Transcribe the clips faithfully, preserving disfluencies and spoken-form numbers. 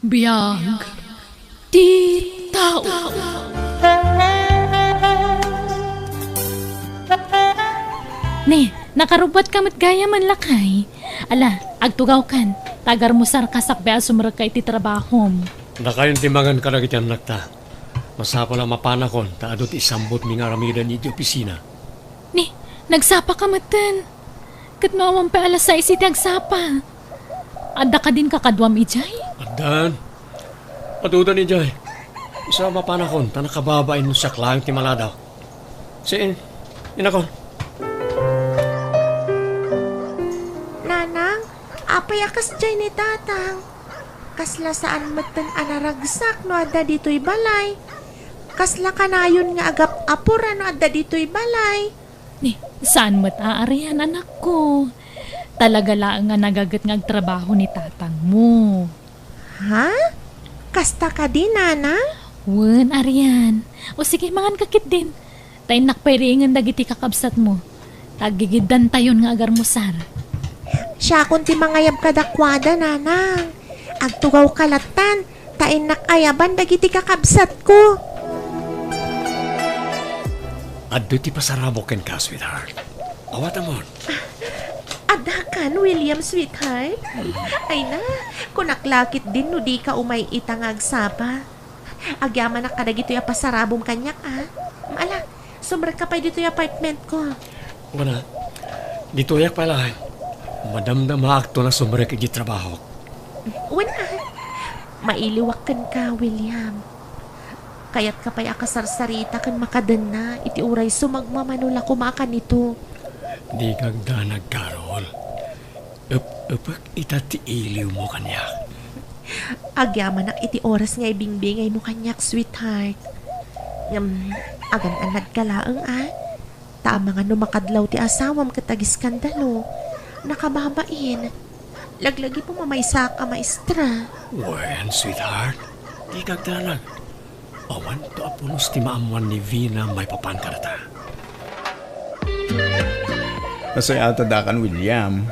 Biag ti tao. Ne, nakarubbuatka met gayam, lakay. Ala, agtugawkan, ta agarmusarka sakbay a sumrekka iti trabahom. Dakayon ti mangan kadagiti annakta. Masapul a mapanakon ta adu ti isambutmi nga aramiden idiay opisina. Ni, nagsapaka metten. Ket no awan pay alas sais iti agsapa. Adda kadin kakaduam idiay? Addan. Adudan idiay. Isu a mapanakon ta nakababain no siak laeng ti maladaw. Saan, inakon. Nanang, apay a kasdiay ni Tatang? Kasla saan metten a naragsak no adda ditoy balay. Kasla kanayon nga agap-apura no adda ditoy balay. Ni, saan met a Arian, anakko. Talaga laeng a nagaget nga agtrabaho ni tatangmo. Ha? Kasta kadi, Nana? Wen, Arian. O sige, manganka ketdin. Ta innak pay riingen dagiti kakabsatmo. Ta aggigiddantayon nga agarmusar. Siakon ti mangayab kadakuada, Nanang. Agtugawka lattan, ta innak ayaban dagiti kakabsatko. Adda ti pasarabok kenka, sweetheart. Awatamon. Addakan, William, sweetheart? Ay na, kunak la ketdin no dika umay ita nga agsapa. Agyamanak kadagitoy a pasarabom kaniak, a. Ala, sumrekka pay ditoy apartmentko. Wen a, ditoyak pay laeng. Madamdamaakton a sumrek iti trabahok. Wen a, mailiwak kenka, William. Kayatka pay a kasarsarita ken makadenna iti uray sumagmamano la koma a kanito. Dika agdanag, Carol. Ep-epek ita ti iliwmo kaniak. Agyamanak iti oras nga ibingbingaymo kaniak, sweetheart. Ngem, agan-anadka laeng, a? Ta amangan no makadlaw ti asawam ket agiskandalo. Nakababain. Laglagipem a maysaak a maestra. Wen, sweetheart. Dika agdanag. Awanto a pulos ti maammoan ni Vina maipapan kadata. Nasayaat a dakayo, William.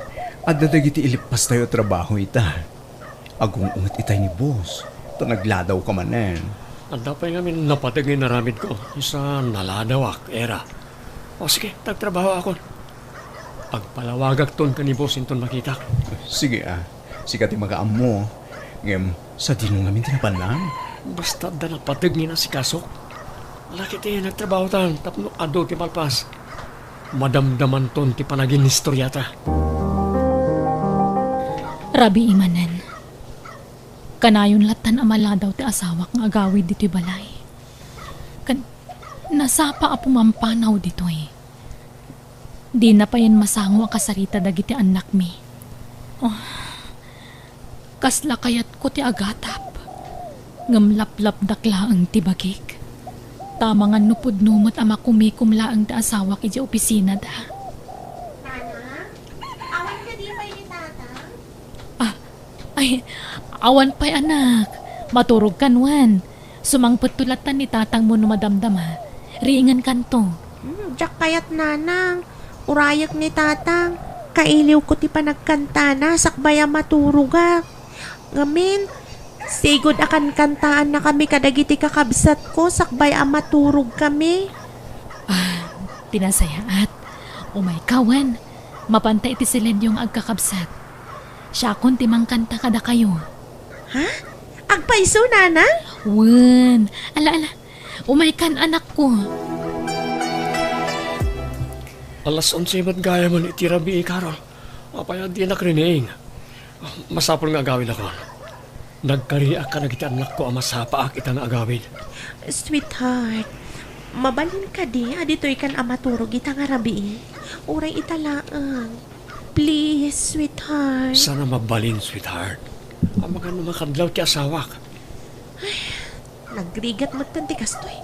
Adda dagiti ileppastayo a trabaho ita. Agung-unget itay ni boss, ta nagladawka manen. Adda pay ngamin napateg nga inaramidko, isu a naladawak, era. O sige, ta agtrabahoakon. Agpalawagakton ken ni boss inton makitak. Sige a, sika ti makaammo. Ngem, sadino ngamin ti nabanag? Basta adda napateg nga inasikasok. Ala ketdi, nagtrabahotan tapno adu ti malpas. Madamdamanton ti panaginistoriata. Rabii manen. Kanayon lattan a maladaw ti asawak nga agawid ditoy balay. Ken nasapa a pumampanaw ditoy. Dina payen masango a kasarita dagiti annakmi. Oh, kasla kayatko ti agatap. Ngem laplapdak laeng ti bagik. Ta amangan no pudno met a makumikom laeng ti asawak idiay opisinada. Nanang, awan kadi pay ni Tatang? Ah, ay, awan pay, anak. Maturogkan wen. Sumangpetto lattan ni tatangmo no madamdama. Riingenkanto. Hmm, diak kayat, Nanang. Urayek ni Tatang. Kailiwko ti panagkantana sakbay a maturogak. Ngamin, sigud a kankantaannakami kadagiti kakabsatko sakbay a maturogkami. Ah, ti nasayaat. Umayka wen. Mapanta iti silenyo nga agkakabsat. Siakon ti mangkanta kadakayo. Ha? Agpayso, Nanang? Wen. Ala, ala. Umaykan, anakko. Alas onse met gayamen iti rabii, Carol. Apay a dinak rining? Masapul nga agawidakon. Nagkariak kadagiti annakko a masapaak ita nga agawid. Sweetheart, mabalin kadi a ditoykan a maturog ita nga rabii? Uray ita laeng. Please, sweetheart. Saan a mabalin, sweetheart. Amangan no makadlaw ti asawak. Nagrigat metten ti kastoy.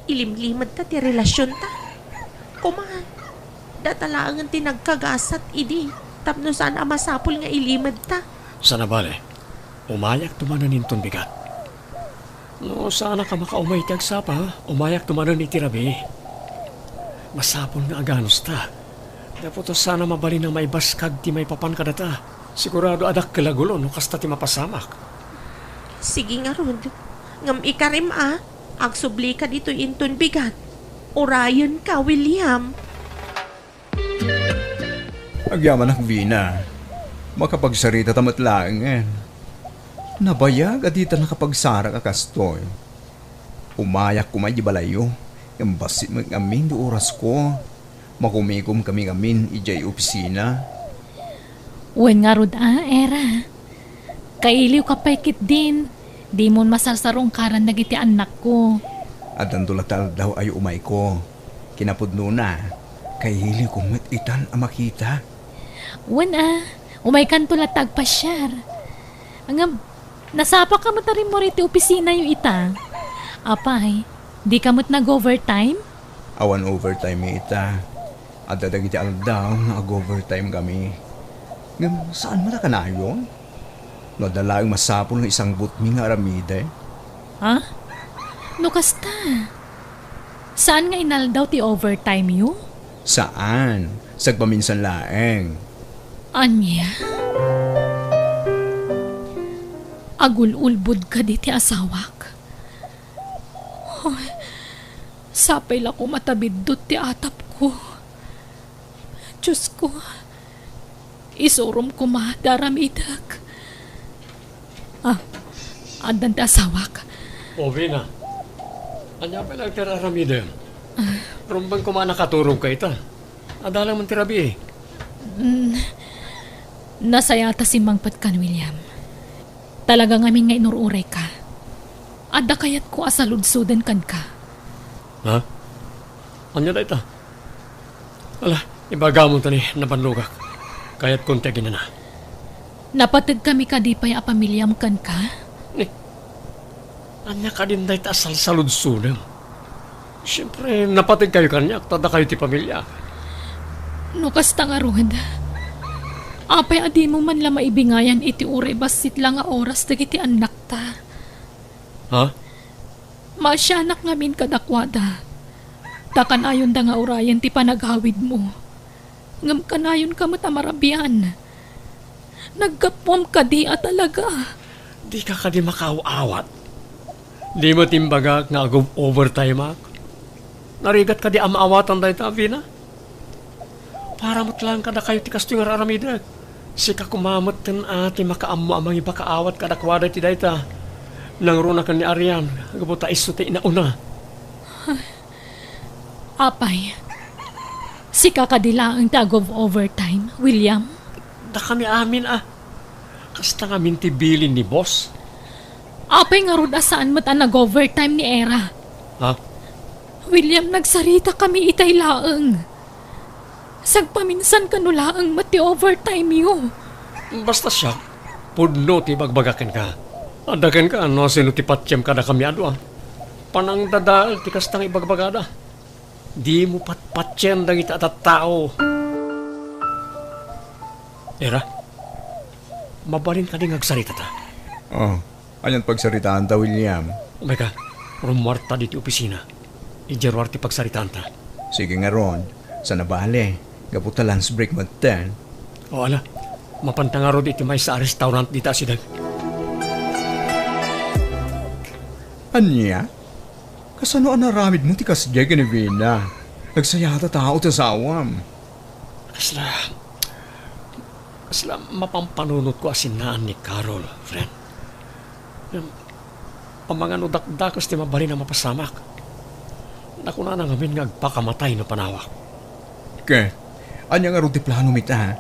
Ilimlimedta ti relasionta. Koma, data laengen ti nagkagasat idi tapno saan a masapul nga ilimedta. Saan a bale, umayakto manen inton bigat. No saanka makaumay iti agsapa, umayakto manen iti rabii. Masapul nga aganusta. Gapu ta saan a mabalin a maibaskag ti maipapan kadata. Sigurado a dakkel a gulo no kasta ti mapasamak. Sige ngarud. Ngem ikarim a, agsublika ditoy inton bigat. Urayenka, William. Agyamanak, Vina. Makapagsarita ta met laengen. Nabayag a dita nakapagsarak a kastoy. Umayak koma idiay balayyo, ngem bassit met ngamin ti orasko. Makumigom kami ngamin idiay opisina. Wen ngarud a, Era. Kailiwka pay ketdin, dimon masarsarungkaran dagiti annakko. Addanto la ti aldaw a umayko. Kinapudnona, kailiwko met itan a makita. Wen a, umaykanto latta agpasiar. Ngem, nasapaka met a rimmuar iti opisinayo ita. Apay, dika met nag-overtime? Awan overtime ita. Adda dagiti aldaw nga ag-overtime kami. Ngem saan met a kanayon? No adda laeng masapul nga isangbutmi nga aramiden. Ha? No kasta, saan nga inaldaw ti overtime yo? Saan. Sagpaminsan laeng. Ania? Agul-ulbod kadi ti asawak? Ay, sapay la koma ta biddut ti atapko. Diosko, isurom koma ti aramidek. Ah, addan ti asawak. O, Vina. Ania pay laeng ti aramidem? Ah. Rumbeng koma a nakaturogka ita. Adda la man ti rabii. Mm, nasayata simmangpet kan William. Talaga ngamin nga inur-urayka. Adda kayatko a saludsoden kenka. Ha? Ania dayta? Ala, ibagam ta ni nabannogak. Kayatkon ti aginana. Napateg kami kadi pay a pamiliam kenka? Ni, ania kadin dayta a salsaludsodem? Siempre, napateg kayo kaniak, ta dakayo ti pamilya. No kasta ngarud, apay a dimo man la maibingayan iti uray bassit la nga oras dagiti annakta? Ha? Maasianak ngamin kadakuada. Ta kanayonda nga urayen ti panagawidmo. Ngem kanayonka met a marabian. Naggapuam kadi a talaga. Dika kadi makaaw-awat? Di met imbagak nga ag-overtimeak? Narigat kadi a maawatan dayta, Vina? Para met laeng kadakayo ti kastoy nga ar-aramidek. Sika koma metten a ti makaammo a mangipakaawat kadakuada iti dayta. Nangruna ken ni Arian, gapu ta isu ti inauna. Apay, sika kadi laeng ti ag-overtime, William? Dakami amin a. Kasta ngamin ti bilin ni boss. Apay ngarud a saan met a nag-overtime ni Era? Ha? William, nagsarita kami itay laeng. Sagpaminsan kano laeng met ti overtime yo. Basta siak, pudno ti ibagbagak kenka. Adda kenka, no sino ti patiem kadakami a dua. Panangdadael ti kasta nga ibagbagada. Dimo patpatien dagiti a tattao. Era, mabalin kadi nga agsaritata? Oh, anian pagsaritaanta, William? Umayka, rummuarta ditoy opisina. Idiay ruar ti pagsaritaanta. Sige ngarud, saan a bale, gapu ta lunch break metten. O ala, mapanta ngarud iti maysa a restaurant dita a siudad. Ania? Kasano a naramidmo ti kasdiay ken ni Vina? Nagsayata tao ti asawam. Kasla, kasla mapampanunotko a sinnaan ni Carol, friend. Ngem, amangan no dakdakes ti mabalin a mapasamak. Nakunana ngamin nga agpakamatay no panawak. Ket, ania ngarud ti planom ita?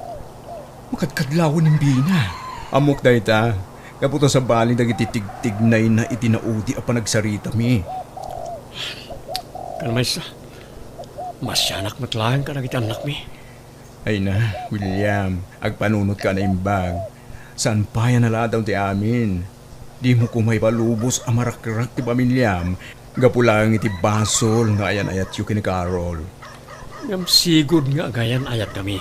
Makadkadlawen ni Vina. Ammok dayta, gapu ta sabali dagiti tigtignayna iti naudi a panagsaritami. Kalma, Isa. Maasianak met laeng kadagiti annakmi. Ay na, William, agpanunotka a naimbag. Saan pay a naladaw ti amin. Dimo koma ipalubos a marakrak ti pamiliam gapu laeng iti basol nga ayan-ayatyo ken ni Carol. Ngem sigud nga agayan-ayatkami.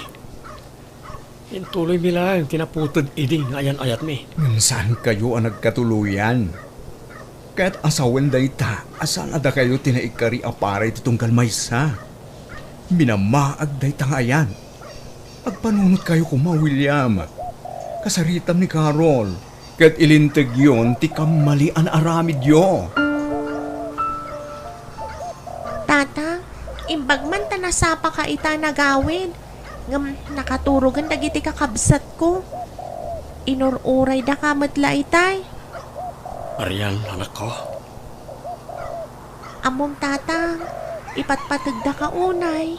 Intuloymi laeng ti naputed idi nga ayan-ayatmi. Ngem saankayo a nagkatuloyan. Ket asawen dayta a saan a dakayo ti naikari a para iti tunggal maysa. Minamaag dayta nga ayan. Agpanunotkayo koma, William. Kasaritam ni Carol. ket ilintegyon ti kammalian aramidyo. Tata, imbag man ta nasapaka ita nagawid, ngem nakaturogen dagiti kakabsatko. Inur-uraydaka met la itay. Arian, anakko. Ammom, Tata, ipatpategdaka unay.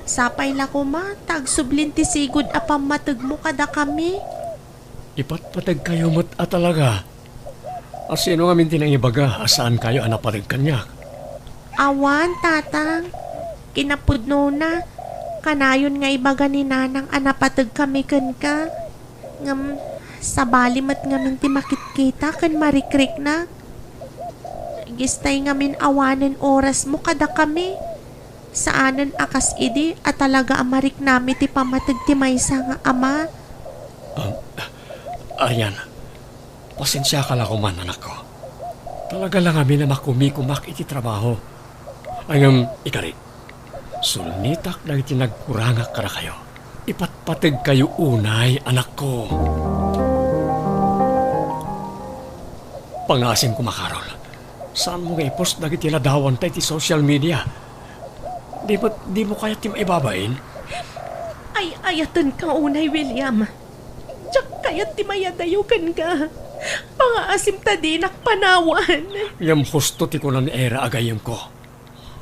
Sapay la koma ta agsublin ti sigud a pammategmo kadakami. Ipatpategkayo met a talaga. A sino ngamin ti nangibaga a saankayo a napateg kaniak? Awan, Tatang. Kinapudnona, kanayon nga ibaga ni Nanang a napategkami kenka. Ngem, sabali met ngamin ti makitkita ken marikriknak. Gistay ngamin awanen orasmo kadakami. Saanen a kas idi a talaga a mariknami ti pammateg ti maysa nga ama. Um, Arian, pasensiaka la koman, anakko. Talaga la ngamin a makumikumak iti trabaho. Ngem, ikari, sulnitak dagiti nagkurangak kadakayo. Ipatpategkayo unay, anakko. Pangaasim koma, Carol. Saanmo nga i-post dagiti ladawanta iti social media? Di ba, dimo kayat ti maibabain? Ay-ayatenka unay, William. Diak kayat ti mayadayo kenka. Pangaasim ta dinak panawan. Ngem husto ti kuna ni Era a gayyemko.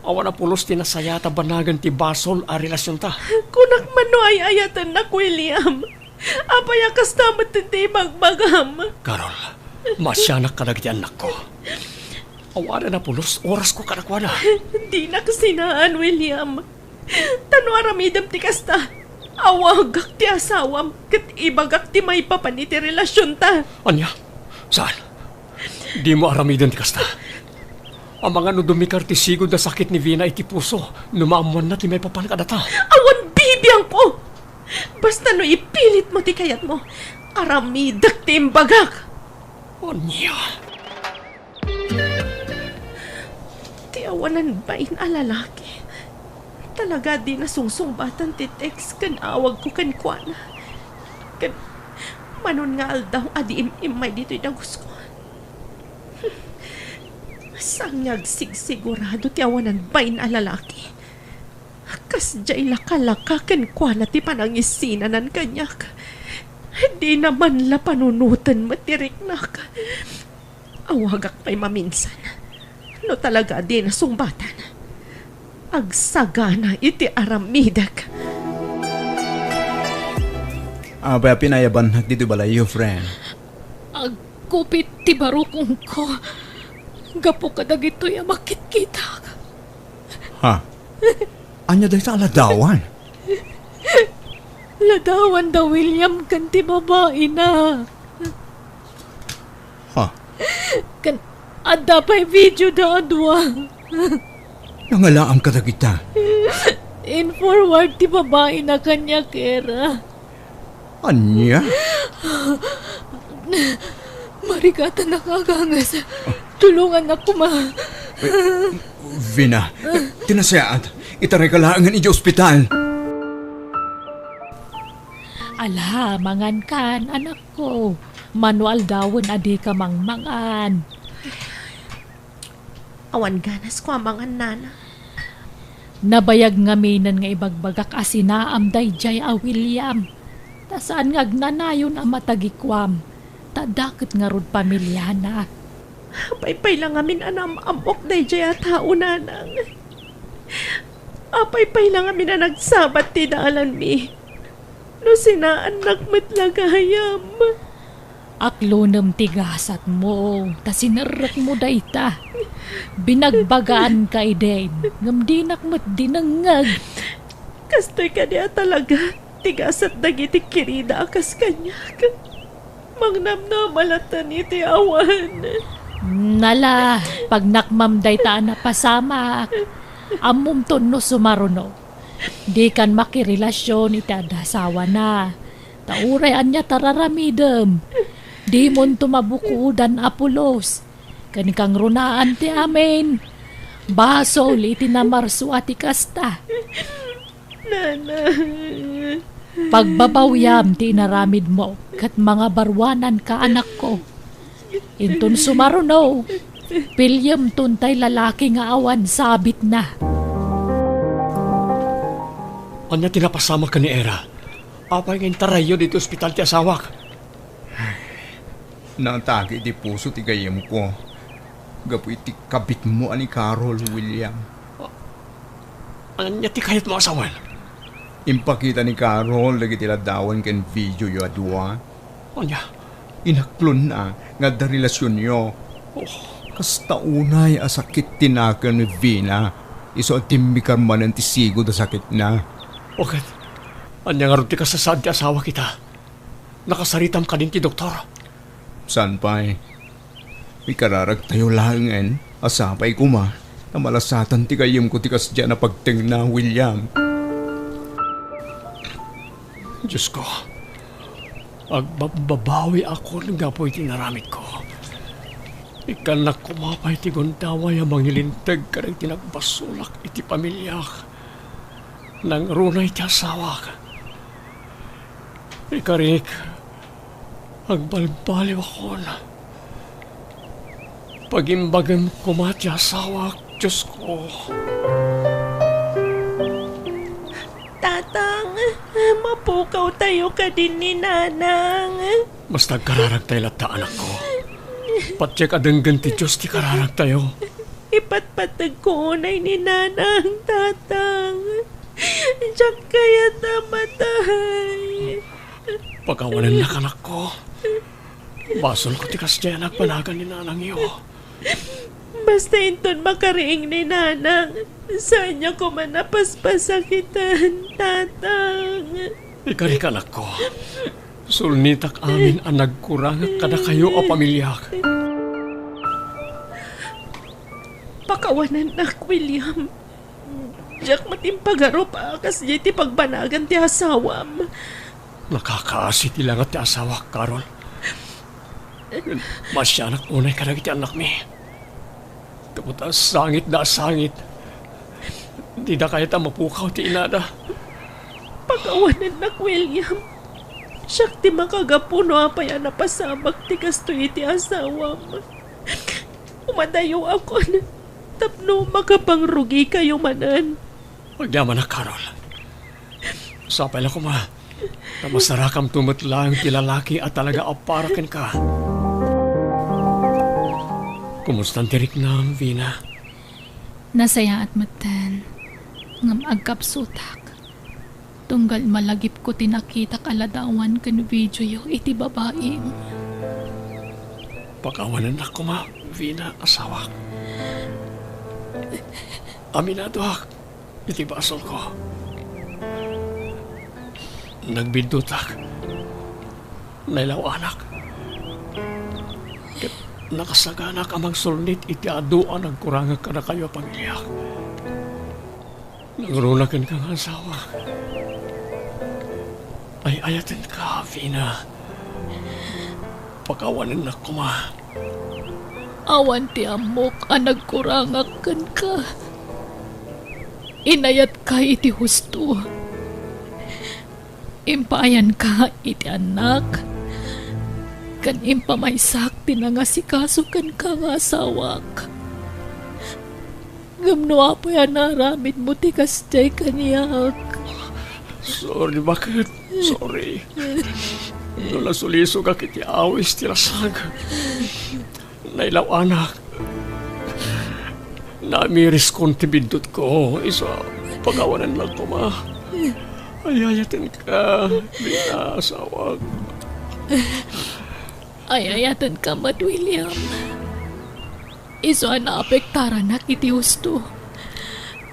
Awan a pulos ti nasayaat a banagen ti basol a relasionta. Kunak man no ay-ayatennak, William. Apay a kasta met ti ibagbagam? Carol, maasianak kadagiti annakko. Awanen a pulos orasko kadakuada. Dinak sinaan, William. Ta no aramidem ti kasta, awagak ti asawam ket ibagak ti maipapan iti relasionta. Ania? Saan? Dimo aramiden ti kasta. Amangan no dumikar ti sigud a sakit ni Vina iti puso no maammoanna ti maipapan kadata. Awan bibiangko! Basta no ipilitmo ti kayatmo, aramidek ti imbagak. Ania? Ti awanan bain a lalaki. Talaga a dina sungsungbatan ti text ken awagko kenkuana. Ken manon nga aldaw a di im-immay ditoy dagusko. Saan nga agsigsigurado ti awanan bain a lalaki. Kasdiay lakalaka kenkuana ti panangisinanan kaniak. Dina man la panunoten met ti riknak. Awagak pay maminsan. No talaga a dina sungbatan, agsagana iti aramidek. Apay a pinayabannak ditoy balayyo, friend? Agkupit ti barukongko gapu kadagitoy a makitkitak. Ha? Ania dayta a ladawan? Ladawan da William ken ti babaina. Ha? Ken adda pay video da a dua. Nangalaam kadagita. In-forward ti babaina kaniak, Era. Ania? Marigatan a kagangas. Tulongannak koma. Eh, Vina, eh, ti nasayaat, itarayka laengen idiay ospital. Ala, mangankan, anakko. Mano aldawen a dika mangmangan. Awan ganasko a mangan, Nana. Nabayag ngaminen nga ibagbagak a sinaam daydiay a William. Ta saan nga agnanayon a matagikuam, ta dakket ngarud pamiliana. Apay pay la ngamin a naam-ammok daydiay a tao, Nanang. Apay pay la ngamin a nagsabat ti dalanmi. No sinaannak met la gayam. Aklonem ti gasatmo, ta sinerrekmo dayta. Binagbagaanka idin, ngem dinak met dinengngeg. Kastoy kadi a talaga ti gasat dagiti kirida a kas kaniak. Mangnamnama latta iti awan. Nala, pagnakmam dayta a napasamak. Ammomton no sumaruno. Dikan makirelasyon iti adda asawana. Ta uray ania ti ar-aramidem, dimonto mabukodan a pulos. Ken kangrunaan ti amin, basol iti namarsua ti kasta. Nana, Pagbabawiam ti inaramidmo ket mangabaruananka, anakko. Inton sumaruno, piliyemton tay lalaki nga awan sabitna. Ania ti napasamak ken ni Era? Apay nga intarayyo ditoy ospital ti asawak? Naatake iti puso ti gayyemko gapu iti kabitmo a ni Carol, William. Ania ti kayatmo a sawen? Impakita ni Carol dagiti ladawan ken videoyo a dua. Ania? Inaklonna nga adda relasionyo. Oh. Kasta unay a sakit ti nakem ni Vina, isu a timmikar manen ti sigud a sakitna. O ket, ania ngarud ti kasasaad ti asawak ita? Nakasaritam kadin ti doktor? Saan pay. Ikararagtayo laengen a sapay koma ta malasatan ti gayyemko ti kasdiay a pagtengna, William. Diosko, agbabbabawiakon gapu iti inaramidko. Ikkannak koma pay ti gundaway a mangilinteg kadagiti nagbasolak iti pamiliak. Nangruna iti asawak. Ikarik, agbalbaliwakon. Pagimbagem koma ti asawak, Diosko. Tatang, mapukawtayo kadin ni Nanang. Basta agkararagtayo latta, anakko. Patiek a denggen ti Dios ti kararagtayo. Ipatpategko unay ni Nanang, Tatang. Diak kayat a matay. Pakawanennak, anakko. Basolko ti kasdiay a nagbanagan ni nanangyo. Basta inton makariing ni Nanang, saanyo koma a paspasakitan, Tatang. Ikarik, anakko. Sulnitak amin a nagkurangak kadakayo a pamiliak. Pakawanennak, William. Diak met impagarup a kasdiay ti pagbanagan ti asawam. Nakakaasi ti langat ti asawak, Carol. Masianak unay kadagiti annakmi. Gapu ta sangitda a sangit. Dida kayat a mapukaw ti inada. Pakawanennak, William. Siak ti makagapu no apay a napasamak ti kastoy iti asawam. Umadayoakon tapno makapangrugikayo manen. Agyamanak, Carol. Sapay la koma ta masarakamto met laeng ti lalaki a talaga a para kenka. Kumustan ti riknam, Vina? Nasayaat metten, ngem agkapsutak. Tunggal malagipko ti nakitak a ladawan ken videoyo iti babaim. Pakawanennak koma, Vina, asawak. Aminadoak iti basolko. Nagbiddutak. Nailaw-anak. Ket nakasaganak a mangsulnit iti adu a nagkurangak kadakayo a pamiliak. Nangruna kenka nga asawak. Ay-ayatenka, Vina. Pakawanennak koma. Awan ti ammok a nagkurangak kenka. Inayatka iti husto. Impaayanka iti annak, ken impamaysak ti nangasikaso kenka nga asawak. Ngem no apay a naaramidmo ti kasdiay kaniak? Sorry, baket. Sorry. No nasulisogak iti awis ti lasag, nailaw-anak. Naamiriskon ti biddutko, isu a pakawanennak koma. Ay-ayatenka, Vina, asawak. Ay-ayatenka met, William. Isu a naapektaranak iti husto,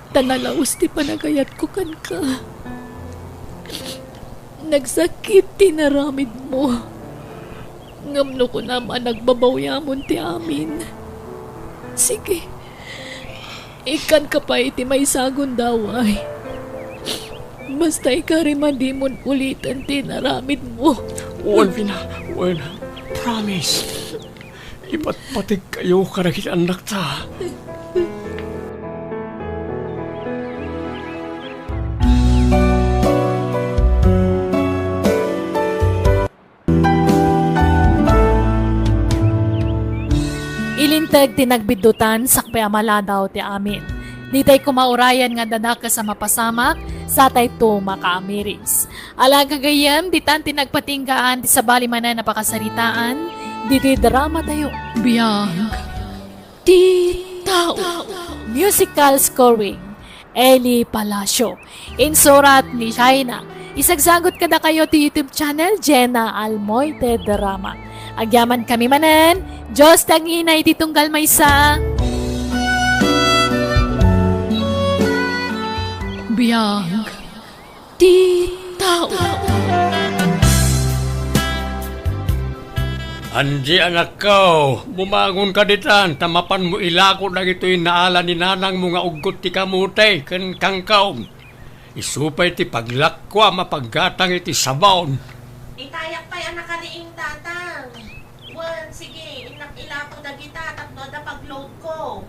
ta nalaus ti panagayatko kenka. Nagsakit ti inaramidmo. Ngem no kunam a nagbabawiamon ti amin, sige, ikkanka pay iti maysa a gundaway. Basta ikarimadimon uliten ti inaramidmo. Wen, Vina, wen. Promise. Ipatpategkayo kadagiti annakta. Ilinteg ti nagbiddutan sakbay a maladaw ti amin. Ditay koma urayen nga adda dakes a mapasamak, satayto makaamiris. Ala gagayyem, ditan ti nagpatinggaan ti sabali manen a pakasaritaan, ditoy drama tayo. Biag ti tao. Musical scoring, Eli Palacio. Insurat ni Shaina. Isagsagut kadakayo ti YouTube channel, Jenna Almoite Drama. Agyaman kami manen, Diyos ti agingina iti tunggal maysa. Biag ti tao. Angie, anakko, bumangonka ditan, ta mapanmo ilako dagitoy naala ni nanangmo nga uggot ti kamote ken kangkong. Isu pay ti paglakkuam a paggatang iti sabon. Itayak pay a nakariing, Tatang. Wen, sige, innak ilako dagita tapno adda pag-load ko.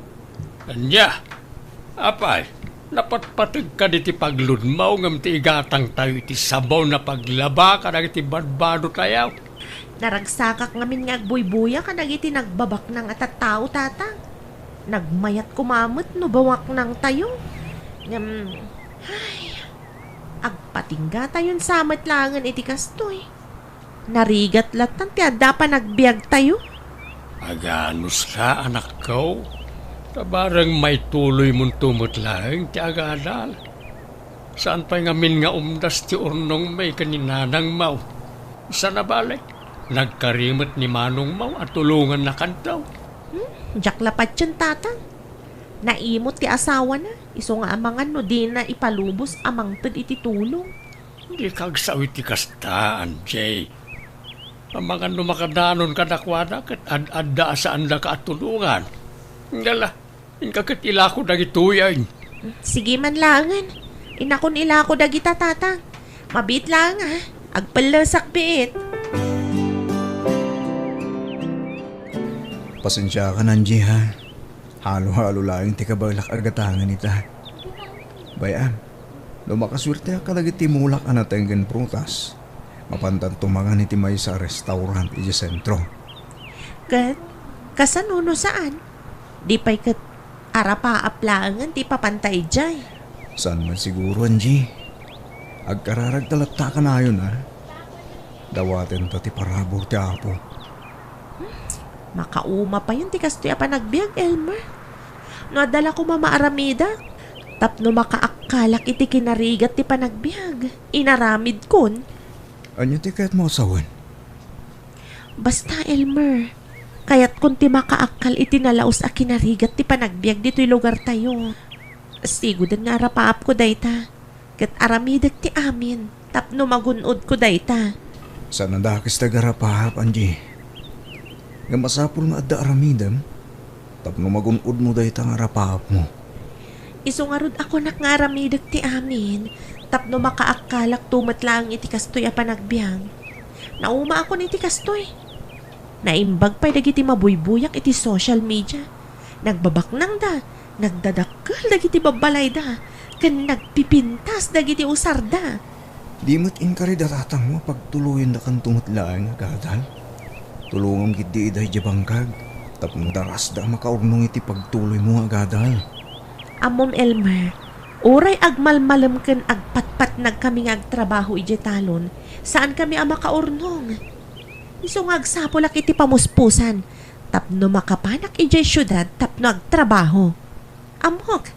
Ania? Apay, napatpategka diti pagludmaw ngem ti igatangtayo iti sabon a paglaba kadagiti badbadotayo. Naragsakak ngamin nga agbuybuya kadagiti nagbabaknang a tattao, Tatang. Nagmayat koma met no bawaknangtayo. Ngem, ay, agpatinggatayon sa met laengen iti kastoy. Narigat lattan ti adda a panagbiagtayo. Aganuska, anakko? Ta bareng maituloymonto met laeng ti agadal. Saan pay ngamin nga umdas ti urnongmi ken ni nanangmo. Sana bale, nagkari met ni manongmo a tulongannakanto. Hmm, diak la patien, Tatang. Naimot ti asawana, isu nga amangan no dina ipalubos a mangted iti tulong. Dika agsao iti kasta, Angie. Amangan no makadanon kadakuada ket ad-adda a saandaka a tulongan. Ngala, inka ket ilako dagitoy, ay. Sige man laengen. Innakon ilako dagita, Tatang. Mabiit laeng, ha? Agpellesak biit. Pasensiakan, Angie, ha? Halo-halo laeng ti kabaelak a gatangen ita. Bay-am, no makasuerteak kadagiti mulak a nateng ken prutas, mapantanto mangan iti maysa a restaurant idiay sentro. Ket, kasano no saan? Di pay ket arapaap laengen ti ipapanta idiay. Saan met siguro, Angie? Agkararagta latta kanayon, a? Dawatenta ti parabur ti Apo. Hmm, makauma payen ti kastoy a panagbiag, Elmer. No adda la koma maaramidak, tapno makaakkalak iti kinarigat ti panagbiag, inaramidkon. Ania ti kayatmo a sawen? Basta, Elmer, kayatkon ti makaakkal iti nalaus a kinarigat ti panagbiag ditoy lugartayo. Sigoden nga arapaapko dayta. Ket aramidek ti amin tapno magun-odko dayta. Saan a dakes ti agarapaap, Angie. Ngem masapul nga adda aramidem tapno magun-odmo dayta nga arapaapmo. Isu ngarud a kunak nga aramidek ti amin tapno makaakkalakto met laeng iti kastoy a panagbiag. Naumaakon iti kastoy. Naimbag pay dagiti mabuybuyak iti social media. Nagbabaknangda, nagdadakkel dagiti babbalayda, ken nagpipintas dagiti usarda. Di met inkari da tatangmo a pagtuloyendakanto met laeng a gadal? Tulongam ketdi ida idiay bangkag tapno darasda a makaurnong iti pagtuloymo nga agadal. Ammom, Elmer, uray agmalmalem ken agpatpatnagkami nga agtrabaho idiay talon, saankami a makaurnong. Isu nga agsapulak iti pamuspusan tapno makapanak idiay siudad tapno agtrabaho. Ammok,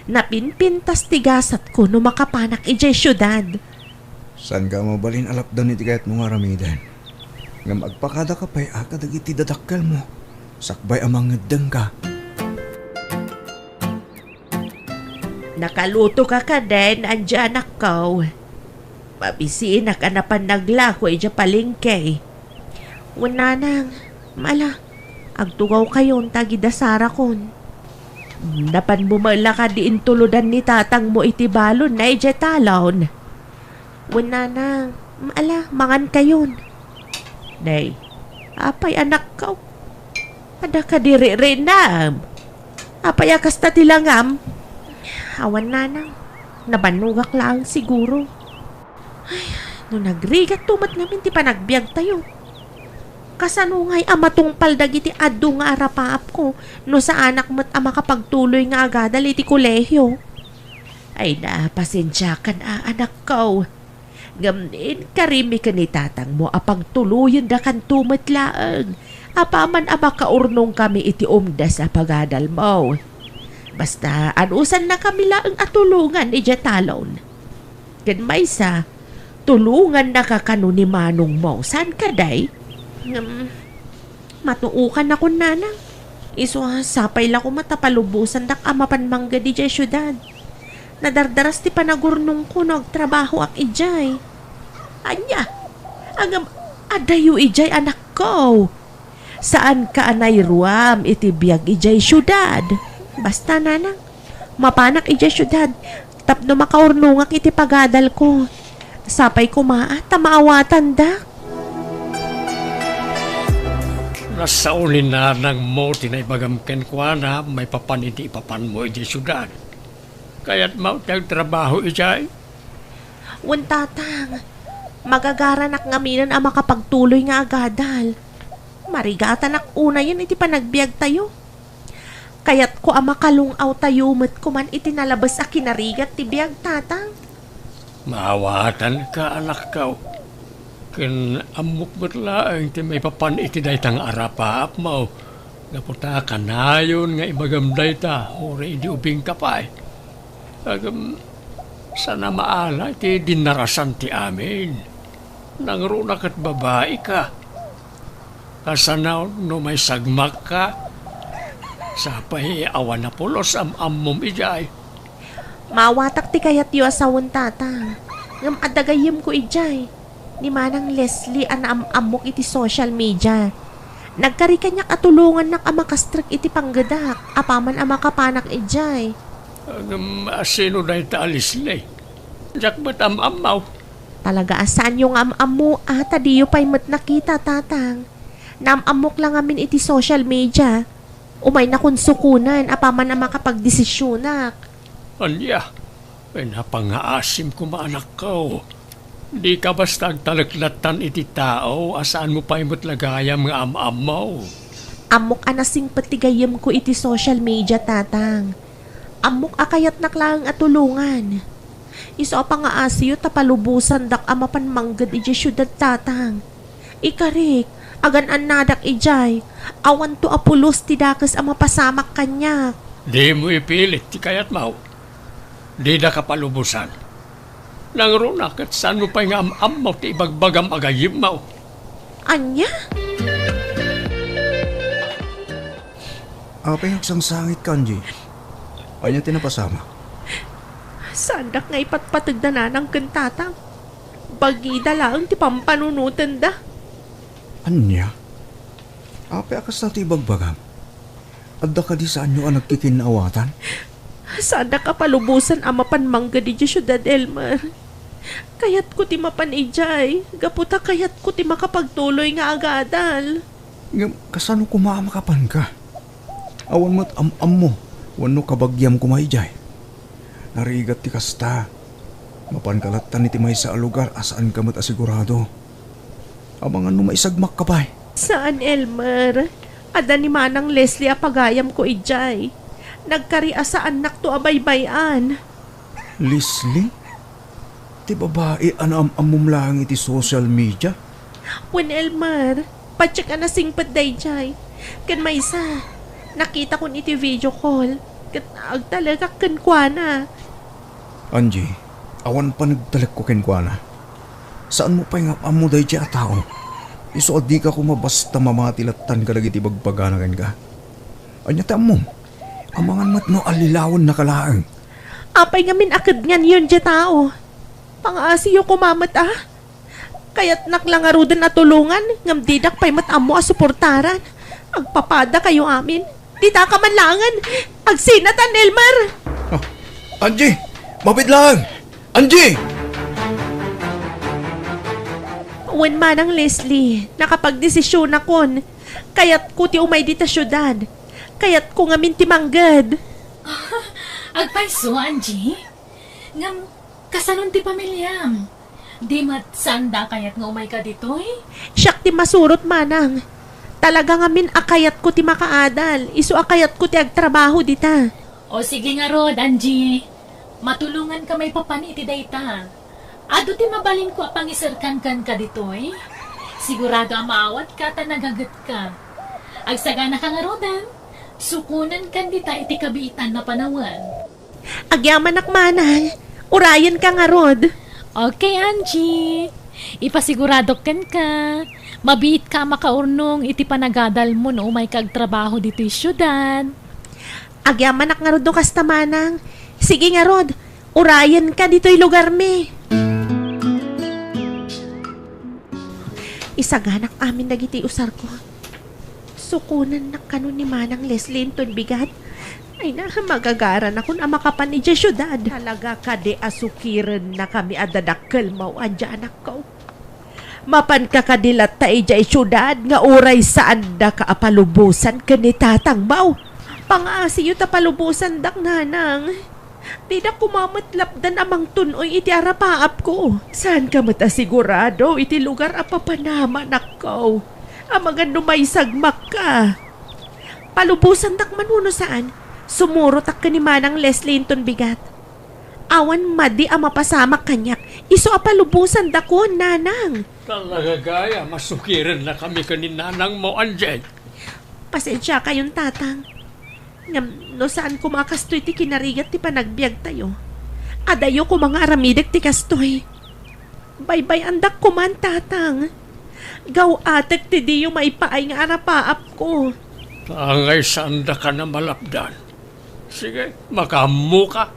napinpintas ti gasatko no makapanak idiay siudad. Saanka a mabalin a lapdan iti kayatmo nga aramiden. Ngem agpakadaka pay a kadagiti dadakkelmo, sakbay a mangeddengka. Nakalutoka kadin, Angie, anakko? Mabisinak a napan naglako idiay palengke. Wen, nanang, ala, agtugawkayon ta agidasarakon. Napanmo met la kadi intulodan ni tatangmo iti balonna idiay talon? Wen, nanang, ala, mangankayon. Nay, apay, anakko? Adda kadi ririnam? Apay a kasta ti langam? Awan, nanang. Nabannogak laeng siguro. Ay, no nagrigatto met ngamin ti panagbiagtayo. Kasano ngay a matungpal dagiti adu nga arapaapko no saanak met a makapagtuloy nga agadal iti kolehio? Ay na, pasensiakan a, anakko. Ngem inkarimi ken ni tatangmo a pagtuloyendakanto met laeng, apaman a makaurnongkami iti umdas a pagadalmo. Basta, anusannakami laeng a tulongan idiay talon. Ken maysa, tulongannaka kano ni manongmo. Saan kadi? Ngem, matuokan a kunana. Isu a, sapay la koma ta palubosandak a mapan mangged idiay siudad. Nadardaras ti panagurnongko no agtrabahoak idiay. Ania? Ngem, adayo idiay, anakko. Saanka a nairuam iti biag idiay siudad. Basta, nanang, mapanak idiay siudad tapno makaurnongak iti pagadalko. Sapay koma a ta maawatandak. Nasao ni nanangmo ti naibagam kenkuana maipapan iti ipapanmo idiay siudad. Kayatmo ti agtrabaho idiay? Wen, tatang. Magagaranak ngaminen a makapagtuloy nga agadal. Marigatanak unayen iti panagbiagtayo. Kayatko a makalung-awtayo met koman iti nalabes a kinarigat ti biag, tatang. Maawatanka, anakko. Ken ammok met laeng ti maipapan iti dayta nga arapaapmo, gapu ta kanayon nga ibagam dayta uray idi ubingka pay. Ngem, saan a maala iti dinnarasan ti amin. Nangruna ket babaika. Kasano no maisagmakka? Sapay awan a pulos am-ammom idiay. Maawatak ti kayatyo a sawen, tatang. Ngem adda gayyemko idiay. Ni Manang Leslie a naam-ammok iti social media. Nagkari kaniak a tulongannak a makastrek iti panggedak, apaman a makapanak idiay. Ngem, a sino dayta a Leslie? Diak met am-ammo. Talaga a saanyo nga am-ammo, a, ta diyo pay met nakita, tatang. Naam-ammok la ngamin iti social media. Umaynakon sukonen, apaman a makapagdesisionak. Ania? Ay, napangaasim koma, anakko. Dika basta agtalek lattan iti tao a saanmo pay met la gayam nga am-ammo. Ammok a nasingpet ti gayyemko iti social media, tatang. Ammok a kayatnak laeng a tulongan. Isu a pangaasiyo ta palubosandak a mapan mangged idiay siudad, tatang. Ikarik, agan-annadak idiay. Awanto a pulos ti dakes a mapasamak kaniak. Dimo ipilit ti kayatmo. Didaka palubosan. Nangruna ket saanmo pay nga am-ammo ti ibagbagam a gayyemmo. Ania? Apay, agsangsangitka, Angie? Ania ti napasamak? Saandak nga ipatpateg da nanang ken tatang. Bagida laeng ti pampanunotenda. Ania? Apay a kasta ti ibagbagam? Adda kadi saanyo a nagkikinnaawatan? Saandak a palubosan a mapan mangged idiay siudad, Elmer. Kayatko ti mapan idiay, gapu ta kayatko ti makapagtuloy nga agadal. Ngem kasano koma a makapanka? Awan met am-ammo wenno kabagiam koma idiay. Narigat ti kasta. Mapanka lattan iti maysa a lugar a saanka met a sigurado. Amangan no maisagmakka pay. Saan, Elmer. Adda ni Manang Leslie a pagayamko idiay. Nagkari a saannakto a baybay-an. Leslie? Ti babai a naam-ammom laeng iti social media? Wen, Elmer, patiek a nasingpet daydiay. Ken maysa, nakitakon iti video call, ket agtalekak kenkuana. Angie, awan panagtalekko kenkuana. Saanmo pay nga am-ammo daydiay a tao. Isu a dika koma basta mamati lattan kadagiti ibagbagana kenka. Ania ti ammom? Amangan met no allilawennaka laeng. Apay ngamin a kednganyon diay tao? Pangaasiyo koma met a? Kayatnak la ngaruden a tulongan, ngem didak pay met ammo a suportaran. Agpapadakayo amin. Ditaka man laengen. Agsinatan, Elmer! Ah, Angie! Mabiit laeng! Angie! Wen, Manang Leslie, nakapagdesisionakon. Kayatko ti umay dita siudad. Kayatko ngamin ti mangged. Agpayso, Angie? Ngem, kasanon ti pamiliam? Di met sanda a kayat nga umayka ditoy? Siak ti masurot, manang. Talaga ngamin a kayatko ti makaadal, isu a kayatko ti agtrabaho dita. O sige ngarud, Angie. Matulonganka maipapan iti dayta. Adu ti mabalinko a pangiserkan kenka ditoy. Sigurado a maawatka ta nagagetka. Agsaganaka ngaruden, sukonenkan dita iti kabiitan a panawen. Agyamanak, manang. Urayenka ngarud. Okay, Angie. Ipasiguradok kenka, mabiitka a makaurnong iti panagadalmo no umayka agtrabaho ditoy siudad. Agyamanak ngarud no kasta, manang. Sige ngarud, urayenka ditoy lugarmi. Isaganak amin dagiti usarko. Sukonennak kano ni Manang Leslie inton bigat. Ay na, magagaranakon a makapan idiay siudad. Talaga kadi a sukirennakami a dadakkel, manang Angie, anakko? Mapanka kadi latta idiay siudad nga uray saandaka a palubosan ken ni tatangmo? Pangaasiyo ta palubosandak, nanang. Dida koma met lapdan a mangtun-oy iti arapaapko. Saanka met a sigurado iti lugar a papanam, anakko. Amangan no maisagmakka. Palubosandak man wenno saan, sumurotak ken ni Manang Leslie inton bigat. Awan madi a mapasamak kaniak, isu a palubosandakon, nanang. Talaga gayam a sukirennakami ken ni nanangmo, Angie. Pasensiakayon, tatang. Ngem no saan koma a kastoy ti kinarigat ti panagbiagtayo, adayo koma nga aramidek ti kastoy. Baybay-andak koman, tatang. Gaw-atek ti diyo maipaay nga arapaapko. Angay saandakan a malapdan. Sige, makaammoka.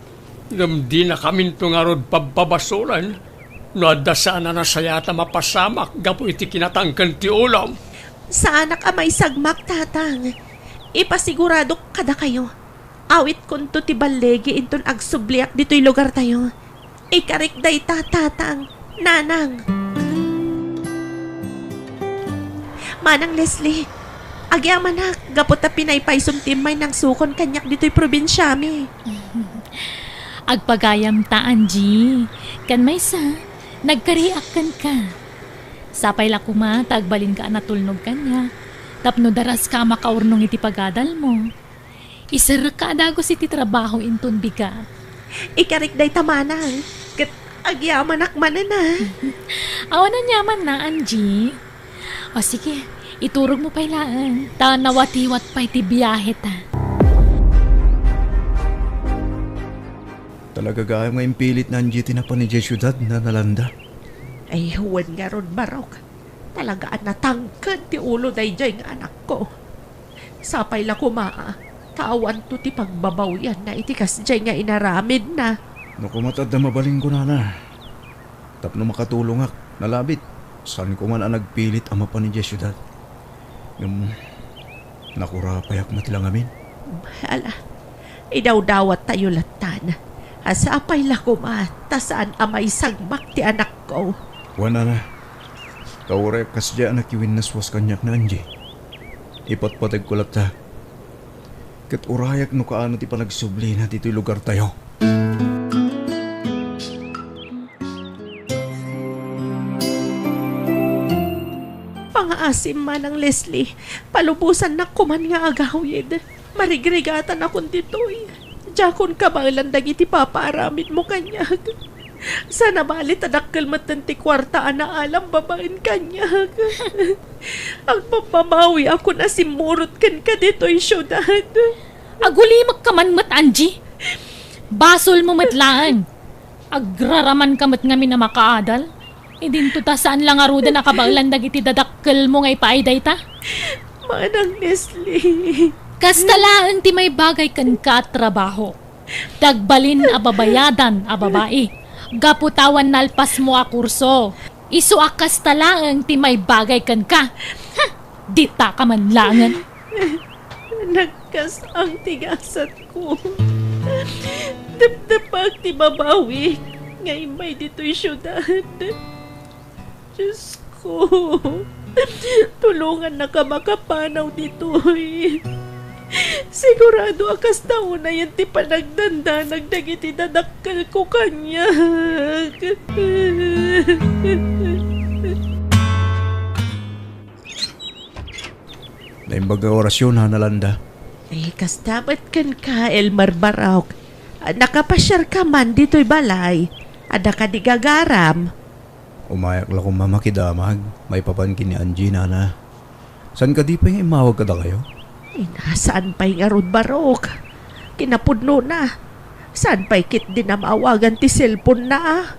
Ngem dinakaminto ngarud pabpabasolen no adda saan a nasayaat a mapasamak gapu iti kinatangken ti ulom. Saanak a maisagmak, tatang. Ipasiguradok kadakayo. Awitkonto ti balligi inton agsubliak ditoy lugartayo. Ikarik dayta, tatang, nanang. Manang Leslie, agyamanak gapu ta pinaypaysom ti immaynang sukon kaniak ditoy probinsiami. Agpagayamta, Angie. Ken maysa, nagkariak kenka. Sapay la koma ta agbalinka a natulnog kaniak, tapno daraska a makaurnong iti pagadalmo. Iserrekka a dagus iti trabaho inton bigat. Ikarik dayta, manang, ket agyamanak manen a. Awan aniamanna, Angie. O sige, iturogmo pay laeng, ta nawatiwat pay ti biaheta. Talaga gayam nga impilit ni Angie ti napan idiay siudad, Nana Landa. Ay, wen ngarud, Barok. Talaga a natangken ti ulo daydiay nga anakko. Sapay la koma a ta awanto ti pagbabawianna iti kasdiay nga inaramidna. No koma ta adda mabalinko, nana, tapno makatulongak, nalabit, saan koman a nagpilit a mapan idiay siudad. Ngem nakurapayak met la ngamin. Ala, idawdawattayo lattan. A sapay la koma ta saan a maisagmak ti anakko. Wen, nana, ta uray kasdiay a nakiwinnaswas kaniak ni Angie, ipatpategko latta. Ket urayak no kaano ti panagsublina ditoy lugartayo. Pangaasim, Manang Leslie, palubosannak koman nga agawid. Marigrigatanakon ditoy. Diakon kabaelan dagiti papaaramidmo kaniak. Saan a bali ta dakkel metten ti kuarta a naalam babaen kaniak. Agpammabawiakon a simmurot kenka ditoy siudad. Agulimekka man met, Angie. Basolmo met laeng. Agraramanka met ngamin a makaadal. Idinto ta saan la ngaruden a kabaelan dagiti dadakkelmo nga ipaay dayta. Manang Leslie. Kasta laeng ti maibagay kenka a trabaho. Ti agbalin a babayadan a babai. Gapu ta awan nalpasmo a kurso. Isu a kasta laeng ti maibagay kenka. Ha! Ditaka man laengen. Nagkas-ang ti gasatko. Depdepak ti babawi nga immay ditoy siudad. Diosko, tulongannaka makapanaw ditoy. Sigurado a kasta unayen ti panagdandanag dagiti dadakkelko kaniak. Naimbag nga orasyon, Nana Landa. Eh, kasta met kenka, Elmer Barok. Nakapasiarka man ditoy balay. Adda kadi gagaram? Umayak la koma makidamag maipapan ken ni Angie, Nana. Saan kadi pay nga immawag kadakayo? Ina, saan pay ngarud, Barok? Kinapudnona, saan pay ketdin a maawagan ti cellphone-na?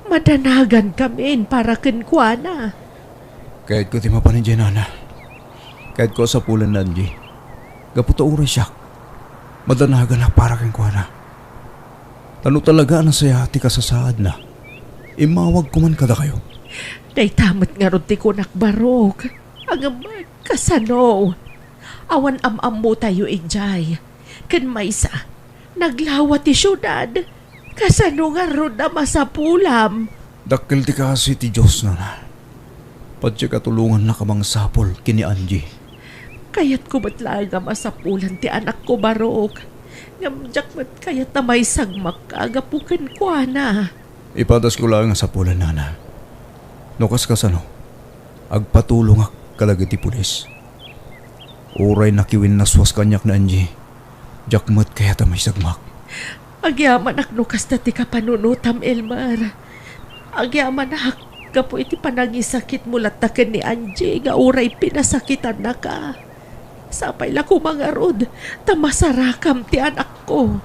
Madanagan kamin para kenkuana. Kayatko ti mapan idiay, Nana. Kayatko a sapulen ni Angie. Gapu ta uray siak, madanagan a para kenkuana. Ta no talaga a nasaya ti kasasaadna, immawagko man kadakayo. Dayta met ngarud ti kunak, Barok. Ngem kasano? Awan am-ammotayo idiay. Ken maysa, naglawa ti siudad. Kasano ngarud a masapulam? Dakkel ti kaasi ti Dios, Nana. Patiek a tulongannaka a mangsapul ken ni Angie. Kayatko met laeng a masapulan ti anakko, Barok. Ngem diak met kayat a maisagmakka gapu kenkuana. Ipadasko laeng a sapulan, Nana. No kaskasano, agpatulongak kadagiti pulis. Uray nakiwinnaswas kaniak ni Angie, diak met kayat a maisagmak. Agyamanak no kasta ti kapanunotam, Elmer. Agyamanak gapu iti panangisakitmo latta ken ni Angie nga uray pinasakitannaka. Sapay la koma ngarud ta masarakam ti anakko.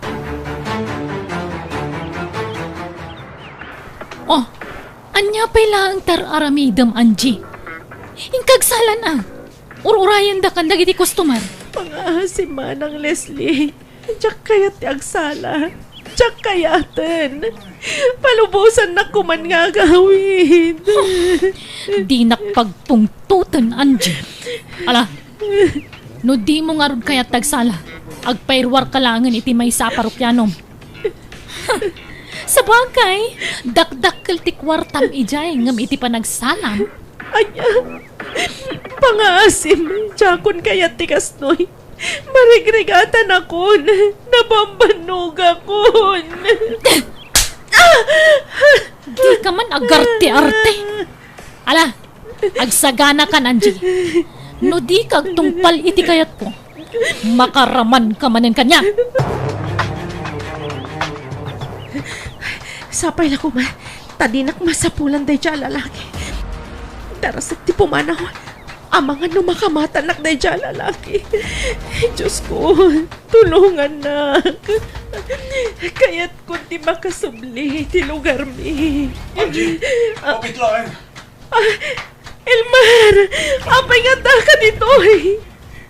Oh, ania pay laeng ti ar-aramidem, Angie? Inka agsalan a. Ur-urayendakan dagiti customer. Pangaasim, Manang Leslie. Diak kayat ti agsala. Diak kayaten. Palubosannak koman nga agawid. Dinak pagpungtoten, Angie. Ala, no dimo ngarud kayat ti agsala, agpairuarka laengen iti maysa a parokianom. Sabagay, dakdakkel ti kuartam idiay ngem iti panagsalam. Ania? Pangaasim, diakon kayat ti kastoy. Marigrigatanakon, nabambannogakon. Dika man agarte-arte. Ala, agsaganakan, Angie. No dika agtungpal iti kayatko, makaramanka manen kaniak. Sapay la koma, ta dinak masapulan daydiay a lalaki. Darasek ti pumanaw. Amangan no makamatanak daydiay a lalaki. Diosko, tulongannak. Kayatkon ti makasubli iti lugarmi. Angie, ah, mapit laeng. Ah, Elmer, apay nga addaka ditoy?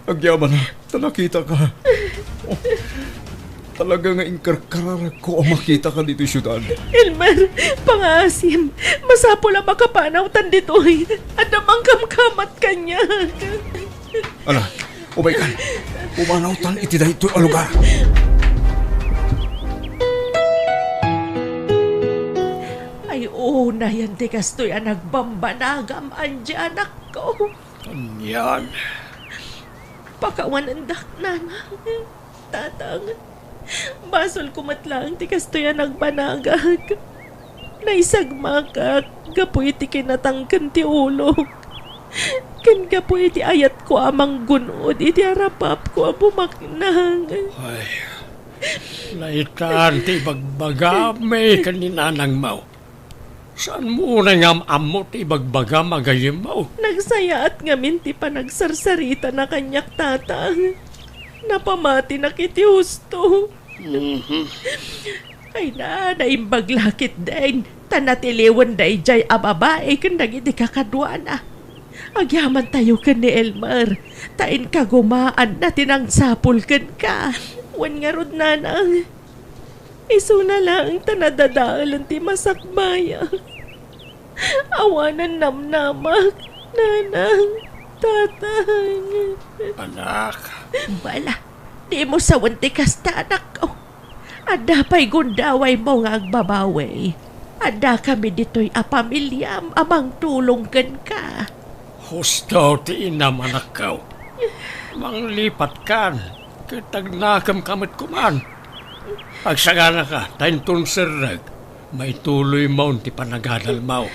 Agyamanak ta nakitaka. Oh, talaga nga inkarkararagko a makitaka ditoy siudad. Elmer, pangaasim, masapul a makapanawtan ditoy. Adda mangkamkamat kaniak. Ala, umaykan. Pumanawtan iti daytoy a lugar. Ay, unayen ti kastoy a nagbambanagam, Angie, anakko. Anian? Pakawanendak, Nanang. Tatang, basolko met laeng ti kastoy a nagbanagak. Naisagmakak gapu iti kinatangken ti ulok, ken gapu iti ayatko a manggun-od iti arapapko a bumaknang. Ay, naitan ti ibagbagam ken ni nanangmo. Saanmo unay nga am-ammo ti ibagbagam a gayyemmo? Nagsayaat ngamin ti panagsarsarita na kaniak, Tatang. Napamatinak iti husto. Mhm. Ay na, naimbag la ketdin, ta natiliwen daydiay a babai ken dagiti kakaduana. Agyamantayo ken ni Elmer, ta inkagumaanna ti nangsapul kenka. Wen ngarud, Nanang, isuna laeng ta nadadaelen ti masakbayak. Awanen namnamak, Nanang, Tatang. Anak. Bala, dimo sawen ti kasta, anakko. Adda pay gundawaymo nga agbabawi. Addakami ditoy a pamiliam a mangtulong kenka. Husto ti inam, anakko. Manglipatkan. Ket agnakemka met koman. Agsaganaka, ta inton serrek, maituloymon ti panagadalmo.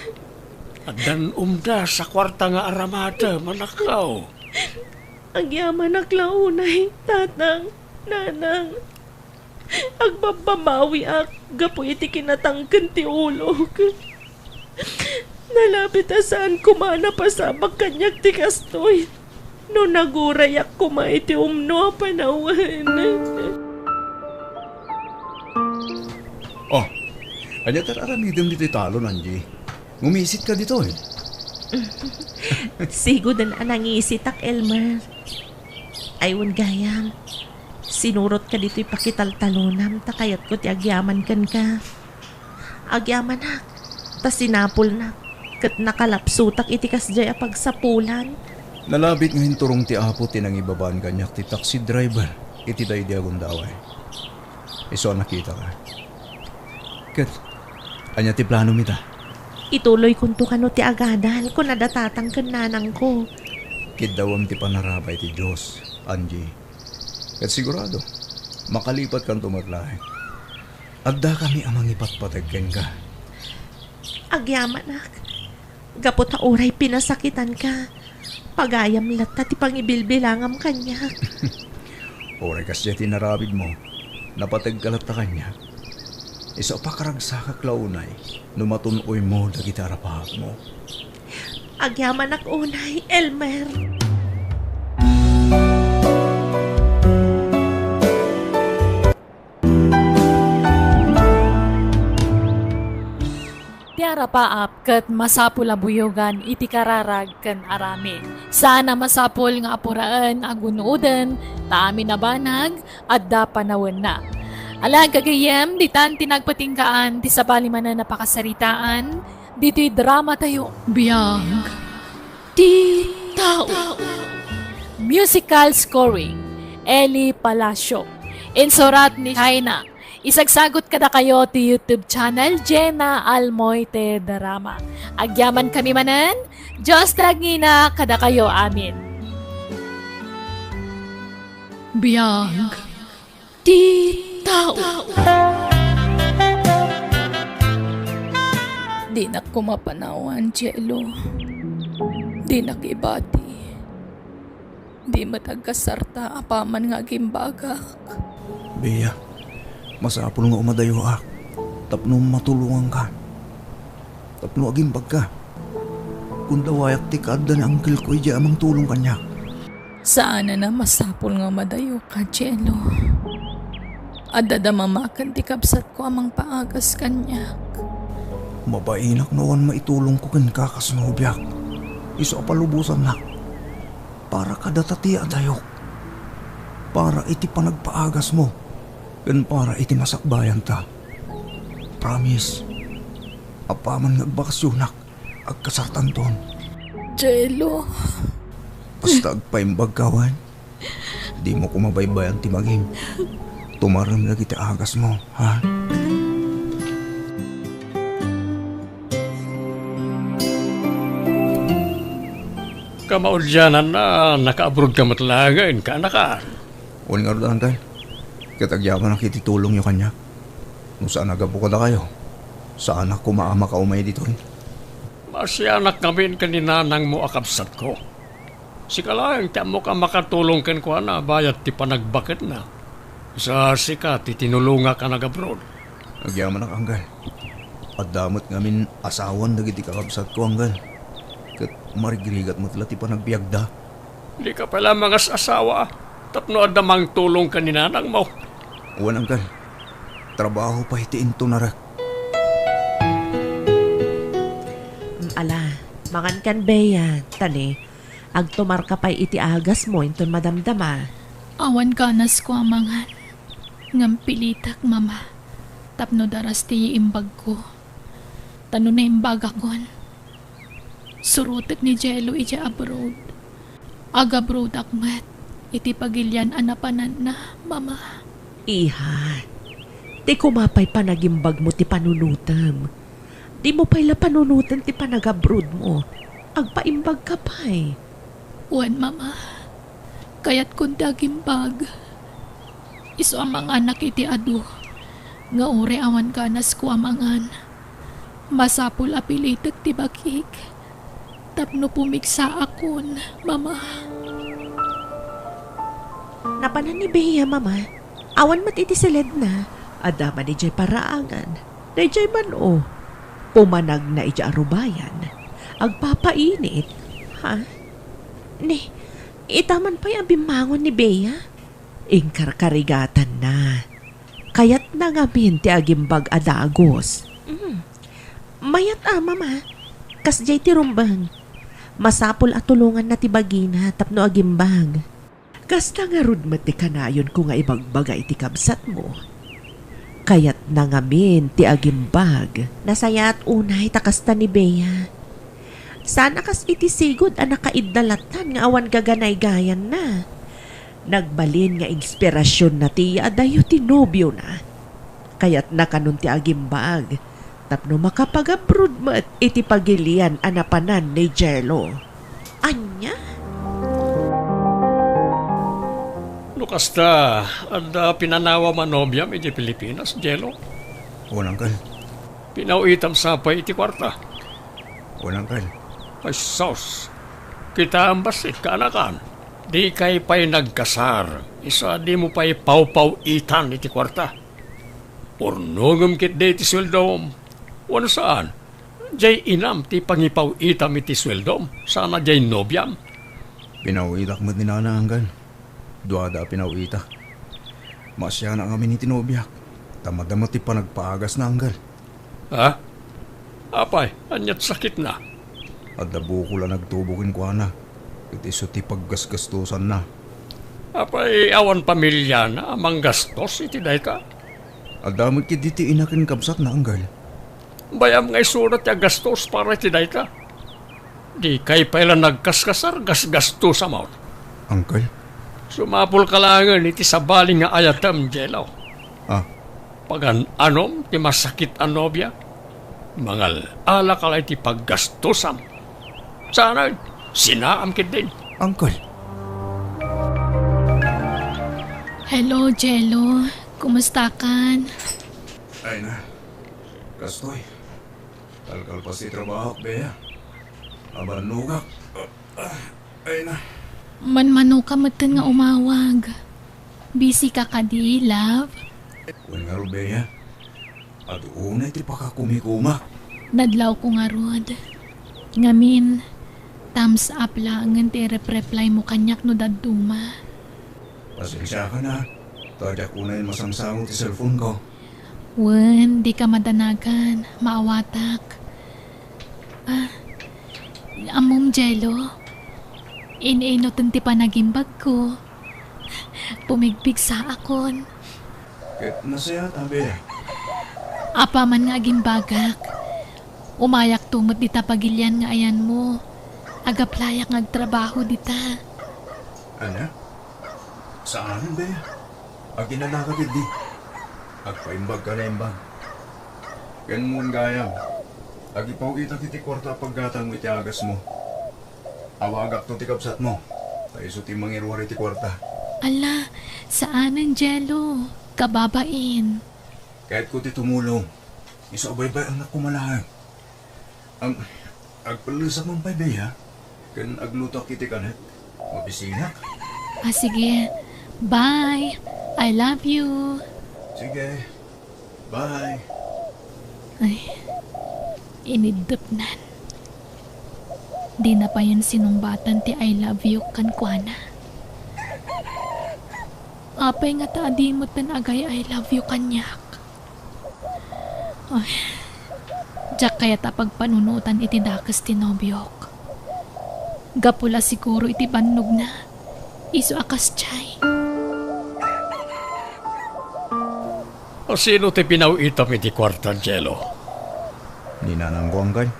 Addan umdas a kuarta nga aramadem, anakko. Agyamanak la unay, tatang, nanang. Agbabbabawiak gapu iti kinatangken ti ulok. Nalabit a saan koma a napasabak kaniak ti kastoy no nagurayak koma iti umno a panawen. Oh, ania ti ar-aramidem ditoy talon, Angie? Ngumisitka ditoy. Sigoden a nangisitak, Elmer. Ay, wen gayam, sinurotka ditoy pakitaltalonam ta kayatko ti agyaman kenka. Agyamanak, ta sinapulnak, ket nakalapsutak iti kasdiay a pagsapulan. Nalabit nga inturong ti Apo ti nangibabaen kaniak ti taxi driver iti daydi a gundaway. Isu a nakitaka. Ket, ania ti planom ita? Ituloykonto kano ti agadal, kuna da tatang ken nanangko. Kiddawem ti panarabay ti Dios, Angie. Ket sigurado, makalipatkanto met laeng. Addakami a mangipatpateg kenka. Agyamanak, gapu ta uray pinasakitanka, pagayam latta ti pangibilbilangam kaniak. Uray kasdiay ti inaramidmo, napategka latta kaniak. Isu a pakaragsakak la unay no matun-oymo dagiti arapaapmo. Agyamanak unay, Elmer. Ti arapaap ket masapul a buyogan iti kararag ken aramid. Saan a masapul nga apuraen a gun-oden, ta amin a banag, adda panawenna. Ala, gagayyem, ditan ti nagpatinggaan ti sabali manen a pakasaritaan ditoy dramatayo. Biag ti tao. Musical scoring, Eli Palacio. Insurat ni China. Isagsagot kadakayo ti YouTube channel Jenna Almoite Drama. Agyamankami manen, Dios ti agngina kadakayo amin. Biag ti tao. Dinak koma panawan, Jello. Dinak ibati. Di met agkasarta apaman nga agimbagak. Bea, masapul nga umadayoak tapno matulonganka. Tapno agimbagka. Gundawayak ti kaadda ni angkelko idiay a mangtulong kaniak. Saanen a masapul nga umadayoka, Jello. Adda da mama ken ti kabsatko a mangpaagas kaniak. Mabainak no awan maitulongko kenka kas nobiak. Isu a palubosannak. Para kadata ti adayok. Para iti panagpaagasmo. Ken para iti masakbayanta. Promise. Apaman nga agbakasyonak, agkasartanton. Jello. Basta agpaimbagka, wen? Dimo koma baybayan ti mangin. Tumarem dagiti agasmo, ha? Kamaudiananna, nakaabroad ka met laengen, kaanaka. Wen ngarud, Angkel. Ket agyamanak iti tulongyo kaniak. No saan a gapu kadakayo, saanak koma a makaumay ditoy. Maasianak ngamin ken ni nanangmo a kabsatko. Sika laeng ti ammok a makatulong kenkuana bayat ti panagbaketna. Sa sika ti tinulongak a nag-abroad. Agyamanak, Angkel. Adda met ngamin asawan dagiti kakabsatko, Angkel. Ket marigrigat met la ti panagbiagda. Dika pay la mangas-asawa tapno adda mangtulong ken ni nanangmo. Wen, Angkel. Trabaho pay ti intunarek. Mm, ala, mangankan, Bea, tani, agtumarka pay iti agasmo inton madamdama. Awan ganasko a mangan, ngem pilitek, Mama, tapno daras ti iimbagko. Ta no naimbagakon, surotek ni Jello idiay abroad. Agabroadak met iti pagilian a napananna, Mama. Iha, ti koma pay panagimbagmo ti panunotem. Dimo pay la panunoten ti panagabroadmo. Agpaimbagka pay. Wen, Mama. Kayatkon ti agimbag. Isu a manganak iti adu, nga uray awan ganasko a mangan. Masapul a pilitek ti bagik tapno pumigsaakon, Mama. Napanan ni Bea, Mama. Awan met iti siledna. Adda man idiay paraangan. Daydiay man, o. Pumanagna idiay arubayan. Agpapainit. Ha? Ni, ita man pay a bimmangon ni Bea? Inkarkarigatanna. Kayatna ngamin ti agimbag a dagus. Mm. Mayat a, Mama. Kasdiay ti rumbeng. Masapul a tulonganna ti bagina tapno agimbag. Kasta ngarud met ti kanayonko nga ibagbaga iti kabsatmo. Kayatna ngamin ti agimbag. Nasayaat unay ta kasta ni Bea. Saan a kas iti sigud a nakaidda lattan nga awan gaganaygayanna. Nagbalin nga inspirasionna ti yaadayo ti nobiona. Kayatna kanon ti agimbag tapno makapagabrod met iti pagilian a napanan ni Jello. Ania? No kasta, adda pinanawam a nobiam iti Pilipinas, Jello? Wen, Uncle. Pinaw-itam sa pay iti kuarta? Wen, Uncle. Ay, sus! Kitaem bassit, kaanakan. Dikay pay nagkasar, isu a dimo pay pawpaw-itan iti kuarta. Urnongem ketdi ti sueldom. Wenno saan, diay inam ti pangipaw-itam iti sueldom, saan a diay nobiam. Pinaw-itak met ni Nana, Uncle. Duada a pinaw-itak. Maasianak ngamin iti nobiak, ta madama ti panagpaagasna, Uncle. Ha? Apay, ania't sakitna? Adda bukol a nagtubo kenkuana, ket isu ti paggasgastosanna. Apay, awan pamiliana a manggastos iti dayta? Adda met ketdi ti ina ken kabsatna, Uncle. Bay-am nga isuna ti agastos para iti dayta. Dikay pay la nagkaskasar, gasgastosamon. Uncle? Sumapulka laengen iti sabali nga ayatem, Jello. Ah. Pagan-anom ti masakit a nobia, mangal-alaka la iti paggastusam. Saan, sinaam ketdin. Uncle. Hello, Jello. Kumustakan? Ay na. Kastoy. Kalkalpas ti trabahok, Bea. Abannogak. Ay na. Manmanoka metten nga umawag. Busy ka kadi, love? Wen ngarud, Bea. Adu unay ti pakakumikumak. Nadlawko ngarud. Ngamin, thumbs up laengen ti irepreplaymo kaniak no dadduma. Pasensiakan a, ta diak unay masangsango ti cellphone ko. Wen, dika madanagan, maawatak. Ah, ammom, Jello, in-inuten ti panagimbagko. Pumigpigsaakon. Ket nasayaat, Bea. Apaman nga agimbagak, umayakto met dita pagilian nga ayanmo. Agaplayak nga agtrabaho dita. Ania? Saan, Bea? Aginanaka ketdi. Agpaimbagka naimbag. Ken mo gayam, agipaw-itak iti kuarta a paggatangmo iti agasmo. Awagakto ti kabsatmo, ta isu ti mangiruar iti kuarta. Ala, saanen, Jello. Kababain. Kayatko ti tumulong. Isu a baybay-annak koma laeng. Am, agpellesakon pay, Bea, ken aglutoak iti kanek. Mabisinak. Ah, sige. Bye. I love you. Sige. Bye. Ay, iniddepnan. Dina payen sinungbatan ti I love you kenkuana. Apay ngata a di metten agay-I love you kaniak? Ay, diak kayat a pagpanunotan iti dakes ti nobiok. Gapu la siguro iti bannogna, isu a kasdiay. A sino ti pinaw-itam iti kuarta, Jello? Ni nanangko, Uncle.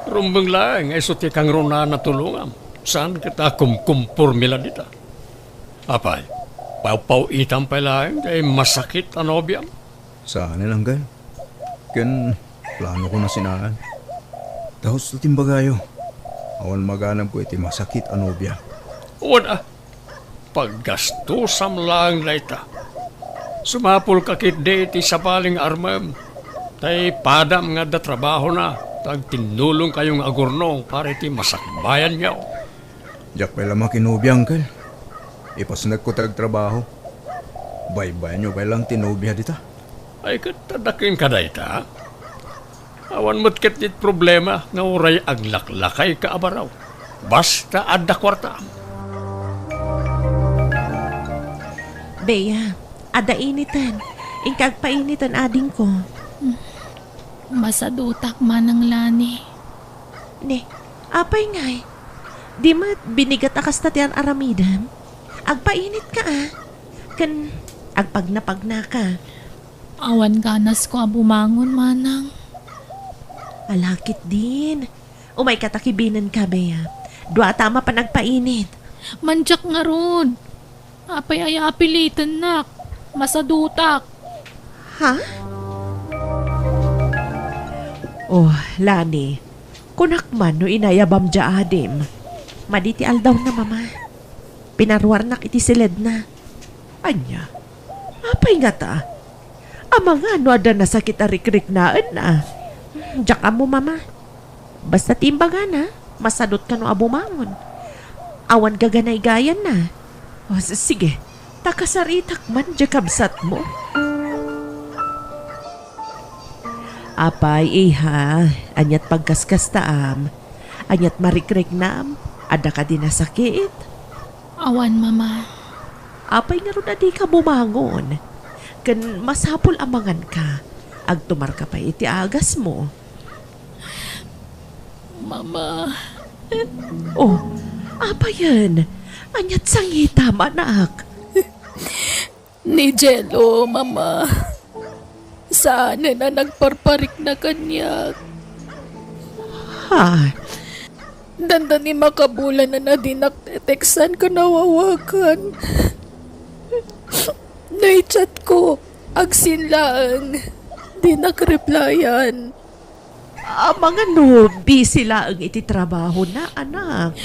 Rumbeng laeng nga isu ti kangrunaan a tulongam. Saan ket a kumkumporme la dita? Apay, pawpaw-itam pay laeng ti masakit a nobiam? Saanen, Uncle. Ken planoko a sinaan. Ta husto ti imbagayo, awan maganabko iti masakit a nobia. Wen a, paggastusam laeng dayta. Sumapulka ketdi iti sabali nga armem, tay padam nga adda trabahona, ta agtinnulongkayo nga agurnong para iti masakbayanyo. Diak pay la makinobia, Uncle. Ipasnekko ti agtrabaho. Baybayanyo pay lang ti nobia dita. Ay, ket adda kenka dayta? Awan met ket ti problema nga uray aglaklakayka a baro. Basta adda kuarta. Bea, adda initen. Inka agpainiten, adingko. Masadutak, Manang Lani. Ne, apay ngay? Di met binigat a kasta ti ar-aramidem? Agpainitka a. Ken agpagnapagnaka. Awan ganasko a bumangon, Manang. Ala ketdin. Umayka ta kibinenka, Bea. Duata a mapan agpainit. Mandiak ngarud. Apay aya a pilitennak? Masadutak. Ha? Oh, Lani, kunak man no inayabam dia adim. Madi ti aldawna, Mama. Pinaruarnak iti siledna. Ania? Apay ngata? Amangan no adda nasakit a rikriknaenna? Diak ammo, Mama. Basta ti imbagana, masadut kano a bumangon. Awan gaganaygayanna. O, s-, sige, ta kasaritak man dia kabsatmo. Apay, iha, aniat pagkaskastaam? Aniat marikriknam? Adda kadi nasakit? Awan, Mama. Apay ngarud a dika bumangon? Ken masapul a manganka. Agtumarka pay iti agasmo. Mama. Oh, apayen? Aniat sangitam, anak? Ni Jello, Mama. Saanen a nagparparikna kaniak. Ha? Dandani makabulanen a dinak teteksan ken awawagan. No i-chat ko, agsin laeng, dinak replyan. Amangan no busy laeng iti trabahona, anak.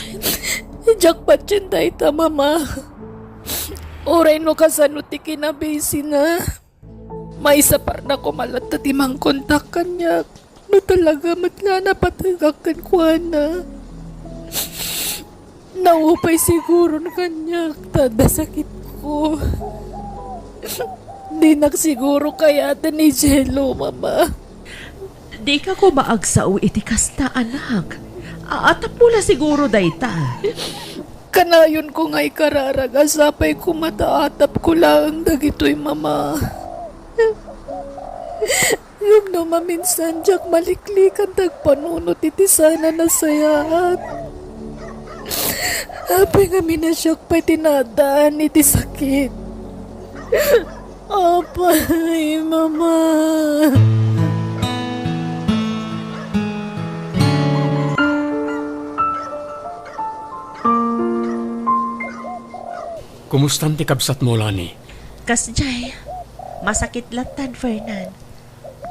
Diak patien dayta, Mama. Uray no kasano ti kinabusina, maisaparna koma latta ti mangkontak kaniak no talaga met la a napategak kenkuana. Naupay siguron kaniak ta adda sakitko. Dinak siguro kayaten ni Jello, Mama. Dika koma agsao iti kasta, anak. Aatapmo la siguro dayta. Kanayonko nga ikararag a sapay koma ta atapko laeng dagitoy, Mama. Ngem no maminsan, diak maliklikan ti agpanunot iti saan a nasayaat. Apay ngamin a siak pay ti naaddaan iti sakit? Apay, Mama. Kumustan ti kabsatmo, Lani? Kasdiay, masakit lattan, Fernan.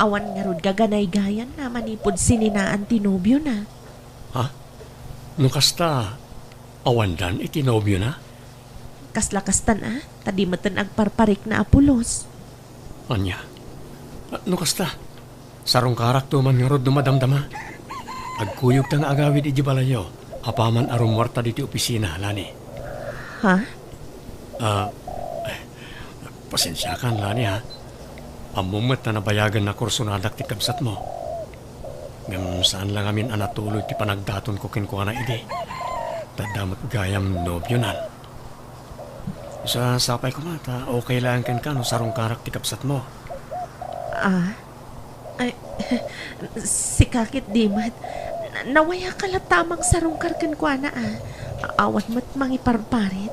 Awan ngarud gaganaygayanna manipud sininaan ti nobiona. Ha? No kasta, awandan iti nobiona? Kasla kastan a, ta di metten agparparikna a pulos. Ania? No kasta, sarungkarakto man ngarud no madamdama. Agkuyogta nga agawid idiay balayyo, apaman a rummuarta ditoy opisina, Lani. Ha? Ah, pasensiakan, Lani, ha? Ammom met a nabayagen a kursonadak ti kabsatmo. Ngem saan la ngamin a natuloy ti panagdatonko kenkuana idi. Ta adda met gayam nobionan. Sa-, sapay koma ta okay laeng kenka no sarungkarak ti kabsatmo. Ah? Ay, sika ketdi met. Na-, nawayaka latta a mangsarungkar kenkuana a. Awan met mangiparparit.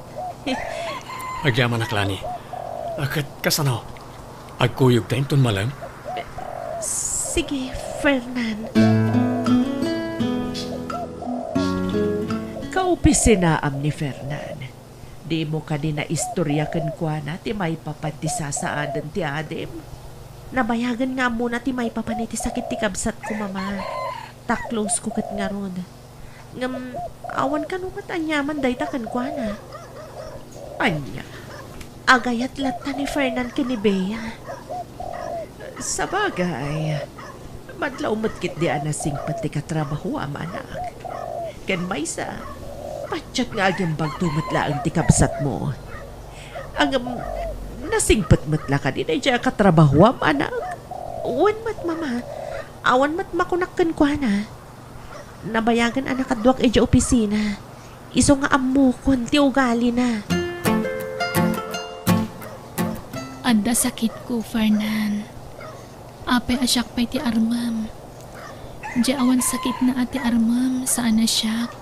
Agyamanak, Lani. A, ket kasano? Agkuyogta inton malem? Sige, Fernan. Kaopisinaam ni Fernan. Dimo kadi naistorya kenkuana ti maipapan ti sasaaden ti adim? Nabayagen nga ammona ti maipapan iti sakit ti kabsatko, Mama. Ta close ko ket ngarud. Ngem awan kano met aniaman dayta kenkuana. Ania? Agayat latta ni Fernan ken ni Bea. Sabagay, madlaw met ketdi a nasingpet ti katrabahoam, anak. Ken maysa, patiek nga agimbagto met laeng ti kabsatmo. Ngem, nasingpet met la kadi daydiay a katrabahoam, anak? Wen met, Mama. Awan met makunak kenkuana. Nabayagen a nakaduak idiay opisina. Isu nga ammokon ti ugalina. Adda sakitko, Fernan. Apay a siak pay ti armem? Di awan sakitna a ti armem, saan a siak.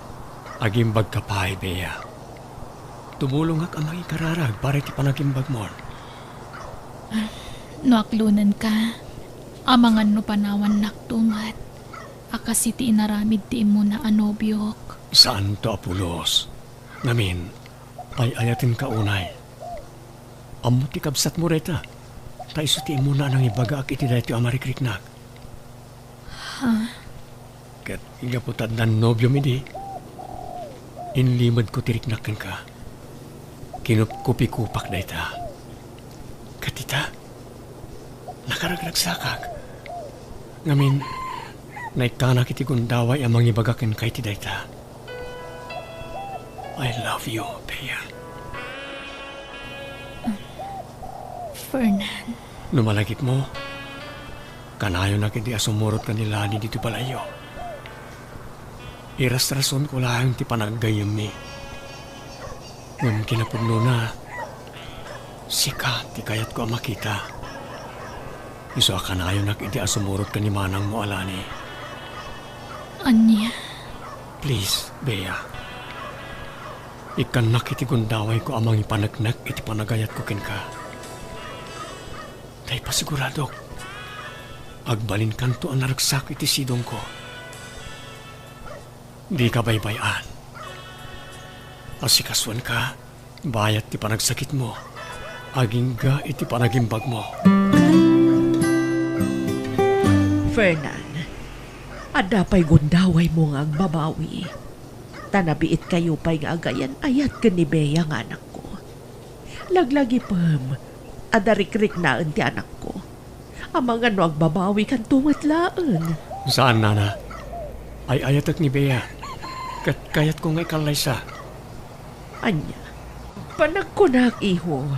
Agimbagka pay, Bea. Tumulongak a mangikararag para iti panagimbagmon. No aklonenka, amangan no panawannakto met a kas iti inaramid ti immuna a nobiok. Saanto a pulos. Ngamin, ay-ayatenka unay. Ammo ti kabsatmo dayta, ta isu ti immuna a nangibagaak iti daytoy a marikriknak. Ha? Ket gapu ta addan nobiom idi, inlimedko ti riknak kenka. Kinupkupikopak dayta. Ket ita, nakaragragsakak. Ngamin, naikkanak iti gundaway a mangibaga kenka iti dayta. I love you, Bea. Fernan. No malagipmo, kanayonak idi a sumurot ken ni Lani ditoy balayyo. Irasrasonko laeng ti panaggayyemmi. Ngem kinapudnona, sika ti kayatko a makita. Isu a kanayonak idi a sumurot ken ni manangmo a Lani. Ania? Please, Bea. Ikkannak iti gundawayko a mangipaneknek iti panagayatko kenka. Ta ipasiguradok, agbalinkanto a naragsak iti sidongko. Dika baybay-an. Asikasuenka, bayat ti panagsakitmo, agingga iti panagimbagmo. Fernan, adda pay gundawaymo nga agbabawi. Ta nabiitkayo pay nga agayan-ayat ken ni Bea nga anakko. Laglagipem, adda rikriknaen ti anakko. Amangan no agbabawikanto met laeng. Saan, nana. Ay-ayatek ni Bea. Ket kayatko nga ikallaysa. Ania? Panagkunak, iho.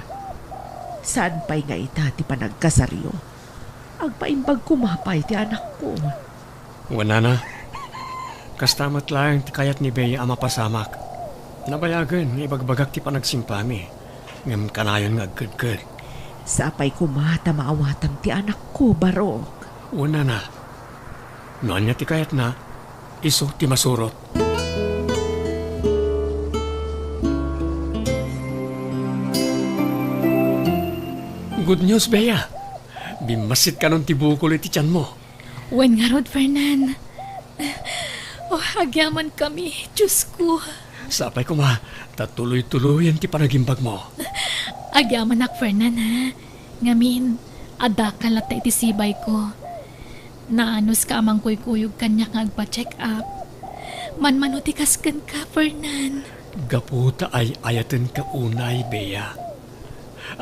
Saan pay nga ita ti panagkasaryo? Agpaimbag koma pay ti anakko. Wen, nana, kasta met laeng ti kayat ni Bea a mapasamak. Nabayagen nga ibagbagak ti panagsimpami, ngem kanayon nga agkedked. Sapay koma ta maawatam ti anakko, Barok. Wen, nana, no ania ti kayatna, isu ti masurot. Good news, Bea. Bimmasit kanon ti bukol iti tianmo. Wen ngarud, Fernan. Oh, agyamankami, Diosko. Sapay koma, ta tuloy-tuloyen ti panagimbagmo. Agyamanak, Fernan, ha? Ngamin, addaka latta iti sibayko. Naanuska a mangkuykuyog kaniak nga agpa-check up. Manmano ti kas kenka, Fernan. Gapu ta ay-ayatenka unay, Bea.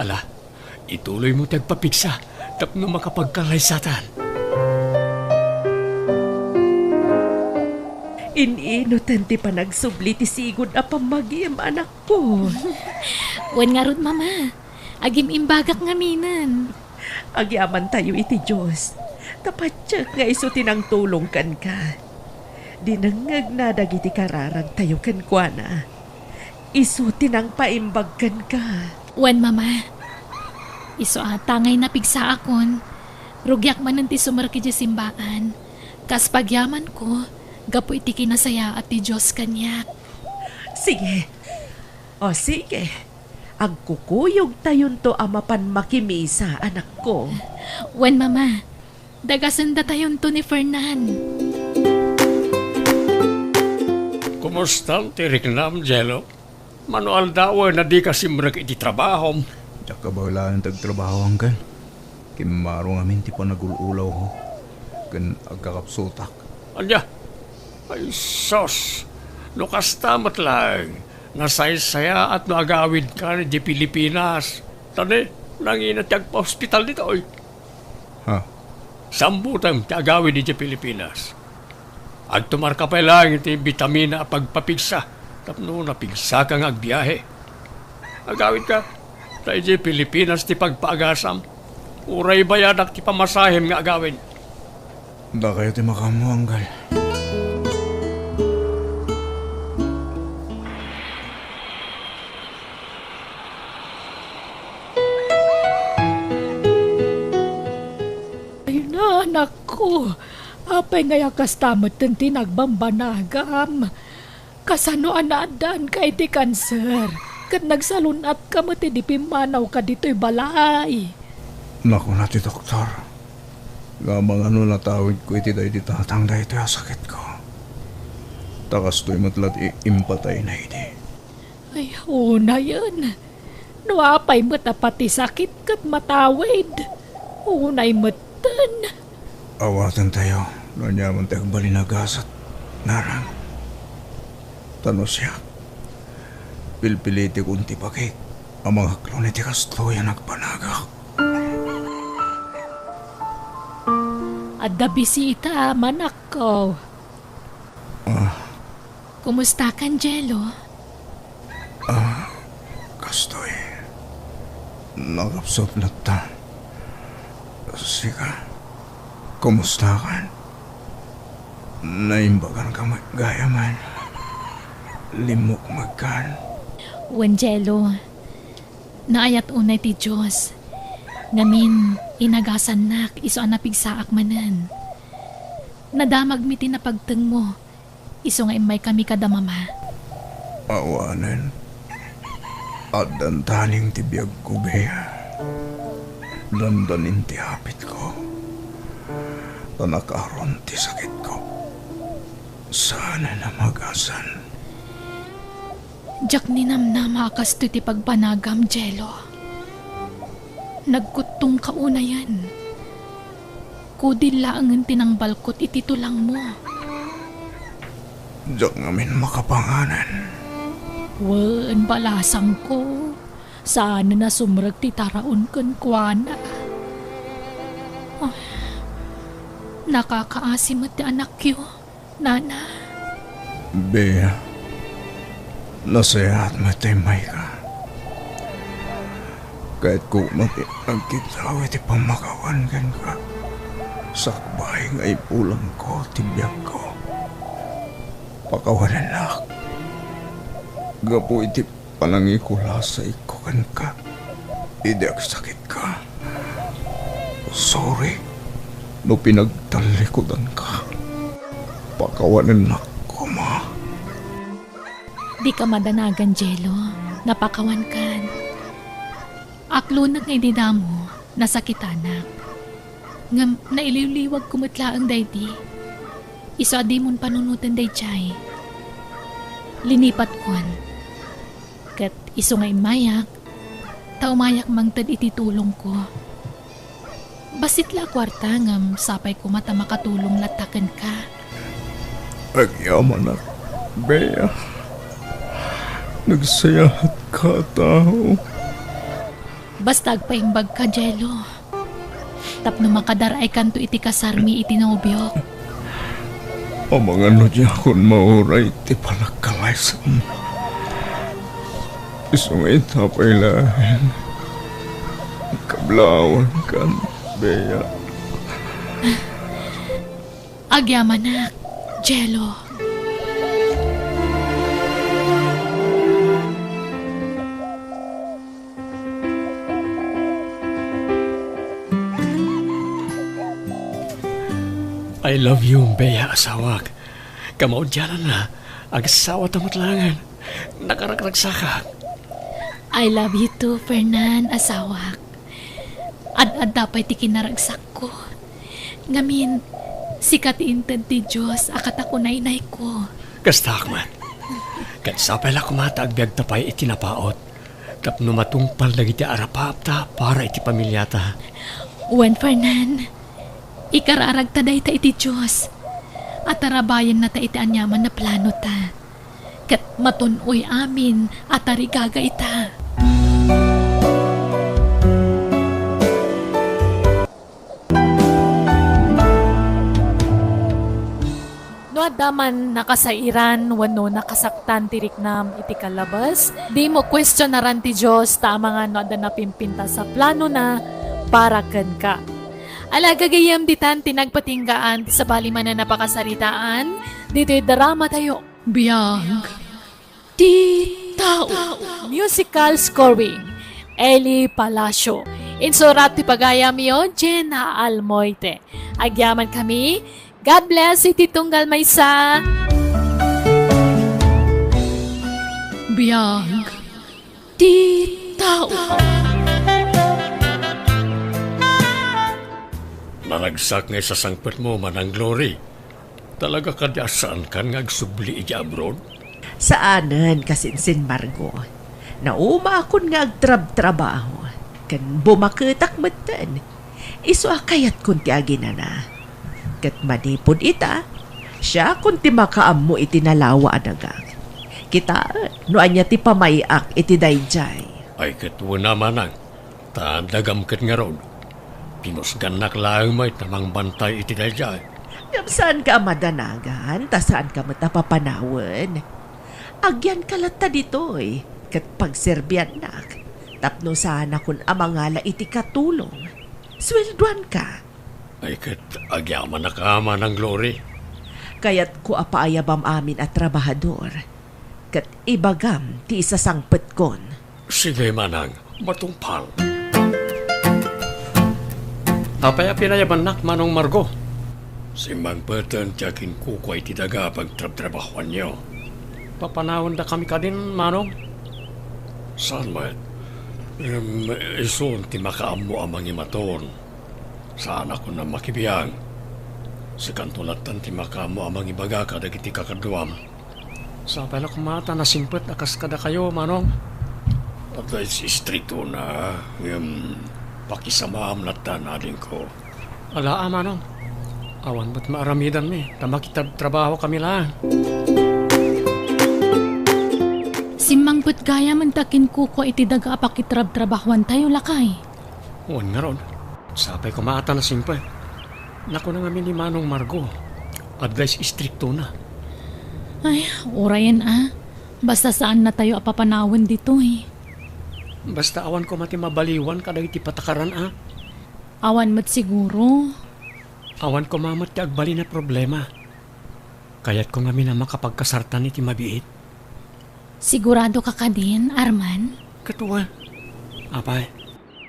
Ala, ituloymo ti agpapigsa tapno makapagkallaysatan. In-inutan ti panagsubli ti sigud a pammagim, anakko. Wen ngarud, Mama. Agim-imbagak ngaminen. Agyamantayo iti Dios, ta patiek nga isu ti nangtulong kenka. Dinengngegna dagiti kararagtayo kenkuana. Isu ti nangpaimbag kenka. Wen, Mama. Isu a ta ngay napigsaakon, rugiak manen ti sumrek idiay simbaan. Kas pagyamanko, gapu iti kinasayaat ti Dios kaniak. Sige. O, sige. Agkukuyogtayonto a mapan makimisa, anakko. Wen, Mama. Dagasendatayonto ni Fernan. Kumustan ti riknam, Jello? Mano aldawen a dika simrek iti trabahom? Diak kabaelan ti agtrabaho, Uncle. Kimmaro ngamin ti panagul-ulawko ken agkakapsutak. Ania? Ay, sus! No kasta met laeng, nasaysayaat no agawidka idiay Pilipinas. Tani, nangina ti agpa-hospital ditoy. Ha? Sambutem ti agawid idiay Pilipinas. Agtumarka pay laeng iti bitamina a pagpapigsa tapno napigsaka nga agbiahe. Agawidka, ta idiay Pilipinas ti pagpaagasam. Uray bayadak ti pamasahem nga agawid. Dakayo ti makaammo, Anggal. Ay, anakko, apay ngay a kasta metten ti nagbambanagam? Kasano a naaddaanka iti kanser ket nagsalun-atka met idi pimmanawka ditoy balay? Nakuna ti doktor nga amangan no natawidko iti daydi tatang daytoy a sakitko. Ta kastoy met la ti impatayna idi. Ay, unayen. No apay met a pati sakit ket matawid, unay metten. Awatentayo no aniaman ti agbalin a gasat, Nanang. Ta no siak, pilpilitekon ti bagik a mangakloan iti kastoy a nagbanagak. Adda bisita, manakko. Ah. Kumustakan, Jello? Ah, kastoy. Nakapsut latta. Sika, kumustakan? Naimbaganka met gayamen. Limmukmegkan. Wen, Jello, naayat unay ti Dios. Ngamin, inagasannak isu a napigsaak manen. Nadamagmi ti napagtengmo. Isu nga immaykami kada mama. Awanen. Addan taning ti biagko, Bea. Dandanin ti hapitko. Ta nakaron ti sakitko. Saanen a magasan. Diak ninamnama a kastoy ti pagbanagam, Jello. Nagkuttongka unayen. Kudil laengen ti nangbalkot iti tulangmo. Diak ngamin makapanganen. Wen, balasangko. Saanen a sumrek ti taraon kenkuana. Ah, nakakaasi met ti anakyo. Nana. Bea, nasayaat met ta immayka. Kayatko met ti agkitaw iti pammakawan kenka. Sakbay nga ipulangko ti biagko. Pakawanennak. Gapu iti panangikulasayko kenka idi agsakitka. Sorry no pinagtallikudanka. Pakawanennak koma. Dika madanagan, Jello. Napakawankan. Aklonek nga idi damo, nasakitanak. Ngem nailiwliwagko met laeng daydi. Isu a dimon panunoten daydiay. Linipatkon. Ket isu nga immayak, ta umayak mangted iti tulongko. Bassit la a kuarta ngem sapay koma ta makatulong latta kenka. Agyamanak, Bea. Nagsayaatka a tao. Basta agpaimbagka, Jello. Tapno makadar-aykanto iti kasarmi iti nobiok. Amangan no diakon mauray ti panagkalaysam. Isu nga ita pay laeng kablaawankan, Bea. Agyamanak, Jello. I love you, Bea, asawak. Kamaudiananna, agsawata met laengen. Nakaragragsakak. I love you too, Fernan, asawak. Ad-adda pay ti kinaragsakko. Ngamin, sika ti inted ti Dios a katakunaynayko. Kastaak met. Ket sapay la koma ta agbiagta pay iti napaut tapno matungpal dagiti arapaapta para iti pamiliata. Wen, Fernan, ikararagta dayta iti Dios. Atarabayennata iti aniaman a planota. Ket matun-oy amin a tarigaga ita. Adda man nakasairan wenno nakasaktan ti riknam iti kalabes, dimo kuestionaran ti Dios ta amangan no adda napimpintas a planona para kenka. Ala, gagayyem ditan ti nagpatinggaan ti sabali manen a pakasaritaan ditoy drama tayo. Biag ti tao. Musical scoring, Eli Palacio. Insurat ti pagayamyo, Jenna Almoite. Agyaman kami. God bless iti tunggal maysa. Biag ti tao. Naragsak nga isasangpetmo, Manang Glory. Talaga kadi a saankan nga agsubli iti abroad? Saanen, kasinsin Margo. Naumaakon nga agtrabtrabaho, ken bumaketak metten. Isu a kayatkon ti aginana. Ket manipud ita, siakon ti makaammo iti nalawa a dagak. Kitaem no ania ti pamay-ak iti daydiay. Ay, ket wen a, Manang, ta dagam ket ngarud. Pinusgannak laeng met a mangbantay iti daydiay. Ngem saanka a madanagan, ta saanka met a papanawen. Agyanka latta ditoy, ket pagserbiannak, tapno saanakon a mangala iti katulong. Sueldoanka. Ay, ket agyamanak a, Manang Glory. Kayatko a paayabam amin a trabahador, ket ibagam ti isasangpetkon. Sige, Manang, matungpal. Apay a pinayabannak, Manong Margo? Simmangpeten ti akinkukua iti daga a pagtrabtrabahuanyo. Papanawendakami kadin, Manong? Saan met? Em, isun ti makaammo a mangimaton. Saanakon a makibiang. Sikanto lattan ti makaammo a mangibaga kadagiti kakaduam. Sapay la koma ta nasingpet a kas kadakayo, Manong. Adda iti istriktona, ngem pakisamaam lattan, adingko. Ala a, Manong. Awan met maaramidanmi, ta makitrabtrabahokami laeng. Simmangpet gayam ta kinkukua iti daga a pakitrabtrabahuantayo, lakay. Wen ngarud, sapay koma a ta nasingpet. Nakuna ngamin ni Manong Margo, adda istriktona. Ay, urayen a. Basta saannatayo a papanawen ditoy. Basta awan koma ti mabaliwan kadagiti patakaran a. Awan met siguro. Awan koma met ti agbalin a problema. Kayatko ngamin a makapagkasartan iti mabiit. Siguradoka kadin, Arman? Ket wen. Apay,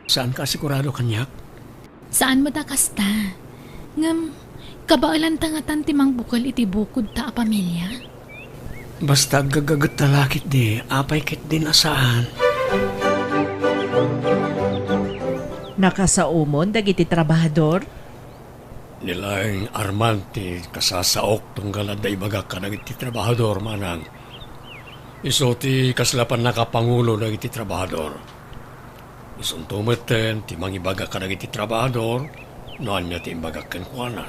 saanka a sigurado kaniak? Saan met a kasta. Ngem, kabaelanta ngatan ti mangbukel iti bukodta a pamilia? Basta aggagagetta la ketdi, apay ketdin a saan. Nakasaomon dagiti trabahador? Ni laeng Arman ti kasasaok tunggal adda ibagak kadagiti trabahador, Manang. Isu ti kasla pannakapangulo dagiti trabahador. Isunto metten ti mangibaga kadagiti trabahador no ania ti imbagak kenkuana.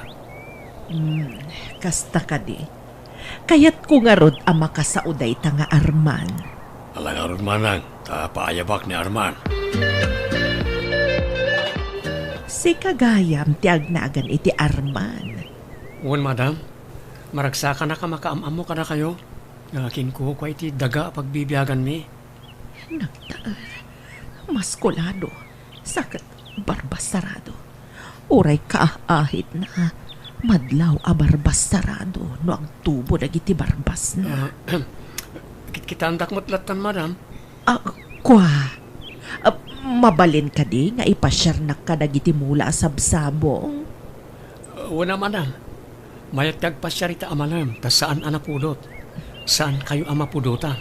Hmm, kasta kadi. Kayatko ngarud a makasao dayta nga Arman. Ala ngarud, Manang, ta paayabak ni Arman. Sika gayam ti agnagan iti Arman. Wen, madam. Maragsakanak a makaam-ammo kadakayo nga kinkukua iti daga a pagbibiaganmi. Nagtaer. Maskulado. Sa ket barbassarado. Uray kaah-ahitna, madlaw a barbassarado no agtubo dagiti barbasna. Ah, kit-, kitandak met lattan, madam. Ah, kua. Ah, mabalin kadi nga ipasiarnak kadagiti mula a sabsabong? Ah, wen a, madam. Mayat ti agpasiar ita a malem, ta saan a napudot. Saankayo a mapudotan.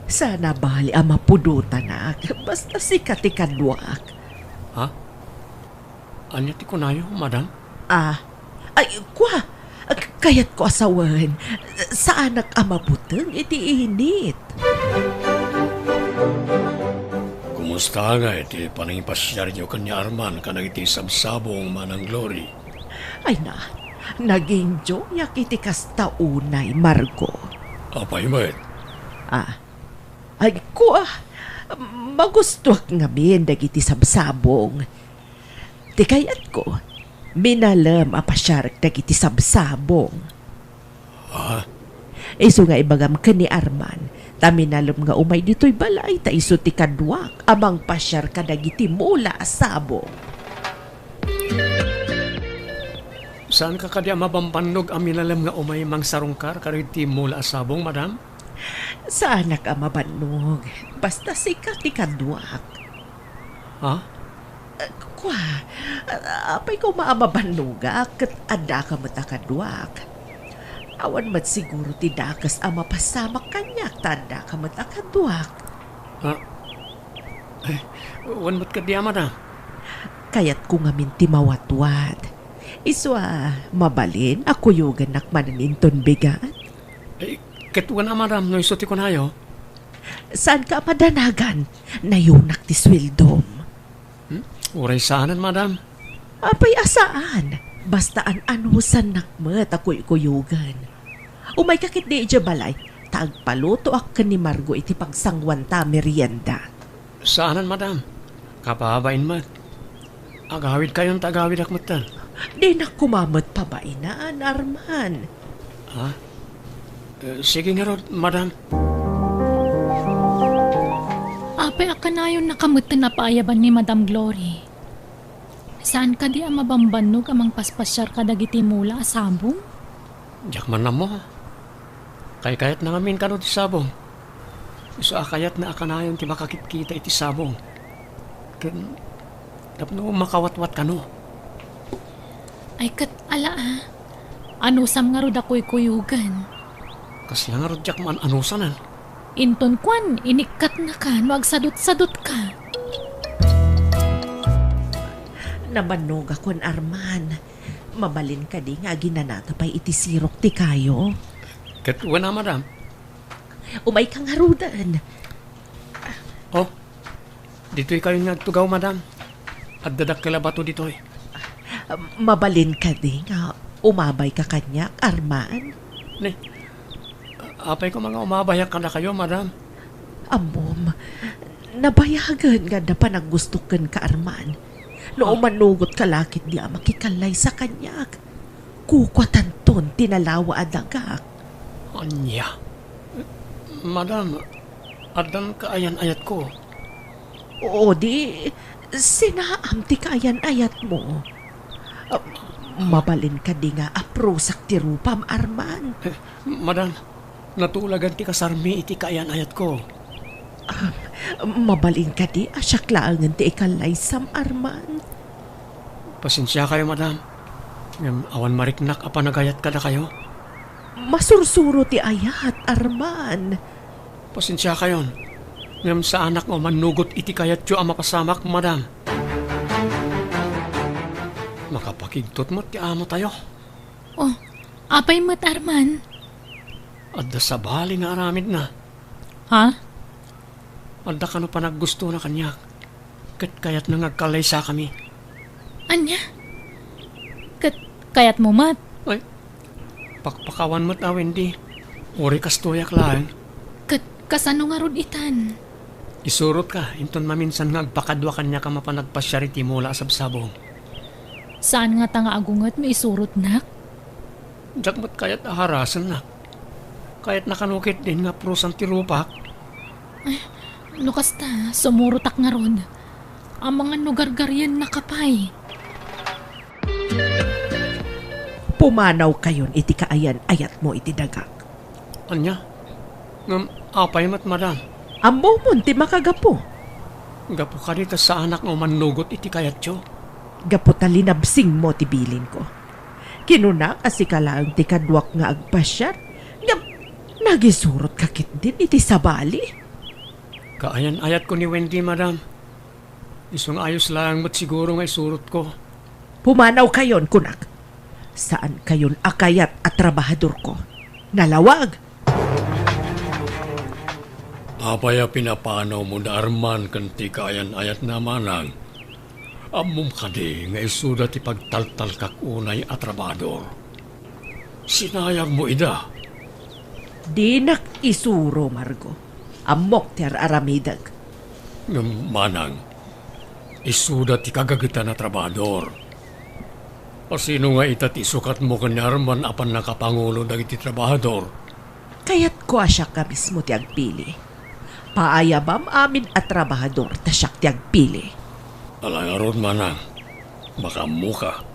Saan a bali a mapudotanak, basta sika ti kaduak. Ha? Ania ti kunayo, madam? Ah, ay, kua! K-, kayatko a sawen, saanak a mabuteng iti init. Kumusta ngay ti panangipasiaryo ken ni Arman kadagiti sabsabong, Manang Glory? Ay na, nag-enjoyak iti kasta unay, Margo. Apay met? Ah, ay, kua, magustuak ngamin dagiti sabsabong. Ti kayatko, minalem a pasiarek dagiti sabsabong. Ah? Isu nga ibagam ken ni Arman, ta minalem nga umay ditoy balay ta isu ti kaduak a mangpasiar kadagiti mula a sabong. Saanka kadi a mabambannog a minalem nga umay mangsarungkar kadagiti mula a sabong, madam? Saanak a mabannog. Basta sika ti kaduak. Ha? Eh, kua, apay koma a mabannogak ket addaka met a kaduak? Awan met siguro ti dakes a mapasamak kaniak ta addaka met a kaduak. Ah, eh, wen met kadi a madam? Kayatko ngamin ti mawatwat. Isu a, mabalin a kuyogannak manen inton bigat? Eh, ket wen a madam, no isu ti kunayo? Saanka a madanagan? Nayunak ti sueldom. Hmm? Uray saanen, madam. Apay a saan? Basta an-anusannak met a kuykuyogen. Umayka ketdi idiay balay, ta agpalutoak ken ni Margo iti pagsanguanta a merienda. Saanen, madam. Kababain met. Agawidkayon ta agawidak metten. Dinak koma met pabainan, Arman. Ha? Eh, sige ngarud, madam. Apay a kanayonnaka metten a paayaban ni Madam Glory? Saan kadi a mabambannog a mangpaspasiar kadagiti mula a sabong? Diak man ammo. Kaykayatna ngamin kano ti sabong. Isu a kayatna a kanayon ti makakitkita iti sabong. Ken tapno makawatwat kano. Ay ket, ala a. Anusam ngarud a kuykuyogen. Kasla ngarud diak man-anusanen. Inton kuan, inikkatnaka no agsadutsadutka. Nabannogakon, Arman. Mabalin kadi nga aginanata pay iti sirok ti kayo? Ket wen a, madam. Umayka ngaruden. Oh, ditoykayon nga agtugaw, madam. Adda dakkel a bato ditoy. Mabalin kadi nga umabayka kaniak, Arman? Ni, apay koma nga umabayak kadakayo, madam? Ammom, nabayagen nga adda panaggustok kenka, Arman. No, ah, umanugotka la ketdi a makikallaysa kaniak, kukuatanton ti nalawa a dagak. Ania? Madam, addan kaayan-ayatko. O di, sinaam ti kaayan-ayatmo. Ah, mabalin kadi nga aprusak ti rupam, Arman? Eh, madam, natulagan ti kasarmi iti kaayan-ayatko. Ah, mabalin kadi a siak laengen ti ikallaysam, Arman? Pasensiakayo, madam. Ngem awan mariknak a panagayat kadakayo. Masursuro ti ayat, Arman. Pasensiakayon. Ngem saanak nga umanugot iti kayatyo a mapasamak, madam. Makapakigtot met ti amotayo. Oh, apay met, Arman? Adda sabali nga aramidna. Ha? Adda kano panaggustona kaniak, ket kayatna nga agkallaysakami. Ania? Ket kayatmo met? Ay, pakpakawan met a, Wendy. Uray kastoyak laeng. Ket kasano ngarud itan? Isurotka, inton maminsan nga agpakadua kaniak a mapan agpasiar iti mula a sabsabong. Saan ngata nga agunget no isurotnak? Diak met kayat a harasennak. Kayatna kano ketdin nga aprusan ti rupak. Ay, no kasta, sumurotak ngarud. Amangan no gargariyennaka pay. Pumanawkayon iti kaayan-ayatmo iti dagak. Ania? Ngem apay met, madam? Ammomon ti makagapu. Gapu kadi ta saanak nga umanugot iti kayatyo? Gapu ta linabsingmo ti bilinko. Kinunak a sika laeng ti kaduak nga agpasiar, ngem nagisurotka ketdin iti sabali. Kaayan-ayatko ni Wendy, madam. Isu nga ayos laeng met siguro nga isurotko. Pumanawkayon, kunak. Saankayon a kayat a trabahadorko. Nalawag! Apay a pinapanawmo da Arman ken ti kaayan-ayatna, manang? Ammom kadi nga isuda ti pagtaltalkak unay a trabahador? Sinayabmo ida. Dinak isuro, Margo. Ammok ti ar-aramidek. Ngem, manang, isuda ti kagagetan a trabahador. Asino nga ita ti isukatmo ken ni Arman a pannakapangulo dagiti trabahador? Kayatko a siak a mismo ti agpili. Paayabam amin a trabahador ta siak ti agpili. Ala ngarud, manang, makaammoka.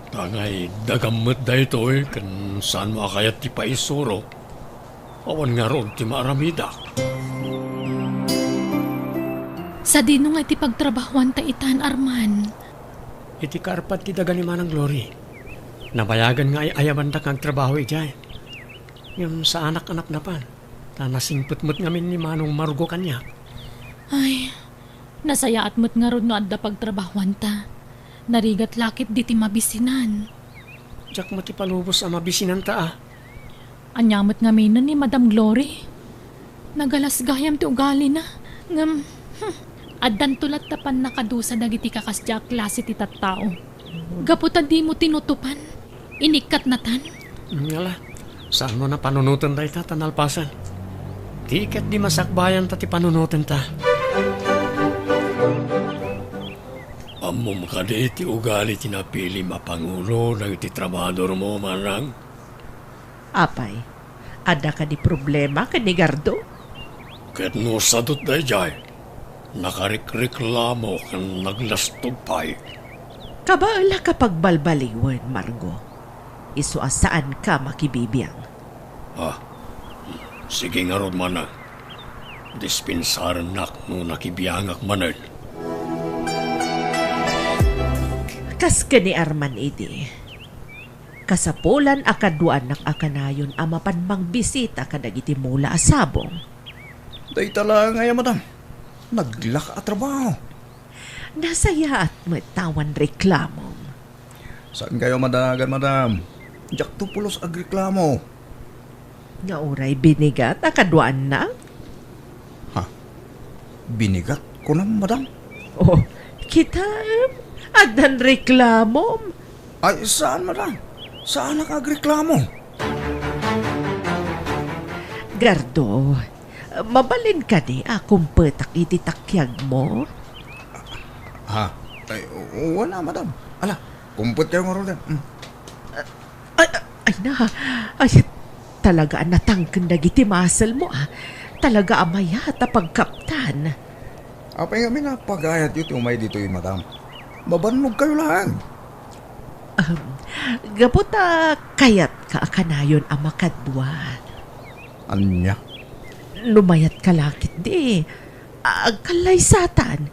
Tangay dagam met daytoy ken saanmo a kayat ti paisuro. Awan ngarud ti maaramidak. Sadino nga iti pagtrabahuanta itan, Arman? Iti karpad ti daga ni Manang Glory. Nabayagan nga ay-ayabandak nga agtrabaho idiay. Ngem saanak a napnapan, ta nasingpet met ngamin ni Manong Margo kaniak. Ay, nasayaat met ngarud no adda pagtrabahuanta. Narigat la ketdi ti mabisinan. Diak met ipalubos a mabisinanta a. Ania met ngaminen ni Madam Glory? Nagalas gayam ti ugalina. Ngem, hmm, addanto latta pannakadusa dagiti kakasdiay a klase ti tattao. Gapu ta dimo tinutupan, inikkatnatan. Ngala, saanmo a panunoten dayta ta nalpasen? Di ketdi masakbayanta ti panunotenta. Ammom kadi ti ugali ti napilim a pangulo dagiti trabahadormo, manang? Apay, adda kadi problema ken ni Gardo? Ket no sadut daydiay, nakarikreklamo ken naglastog pay. Kabaelak a pagbalbaliwen, Margo. Isu a saanka makibibiang. Ah, sige ngarud, manang. Dispensarennak no nakibiangak manen. Kas ken ni Arman idi, kasapulan a kaduaannak a kanayon a mapan mangbisita kadagiti mula a sabong. Dayta laeng aya, madam. Naglaka a trabaho. Nasayaat met ta awan reklamom. Saankayo madanagan, madam. Diakto pulos agreklamo. Nga uray binigat a kaduaannak? Ha? Binigat, kunam, madam? Oh, kitaem, addan reklamom. Ay, saan, madam? Saanak agreklamo? Gardo, mabalin kadi a kumpetak iti takiagmo? Ha? Ay, wala, madam. Ala, kumpetkayo ngaruden. Mm. Ay, ay, ay na. Ay, talaga a natangken dagiti muscle mo, ah. Talaga a mayat a pagkaptan. Apay ngamin a pagayatyo ti umay ditoy, madam? Mabannogkayo laeng. Um, gapu ta kayatka a kanayon a makadua. Ania? No mayatka la ketdi, agkallaysatan.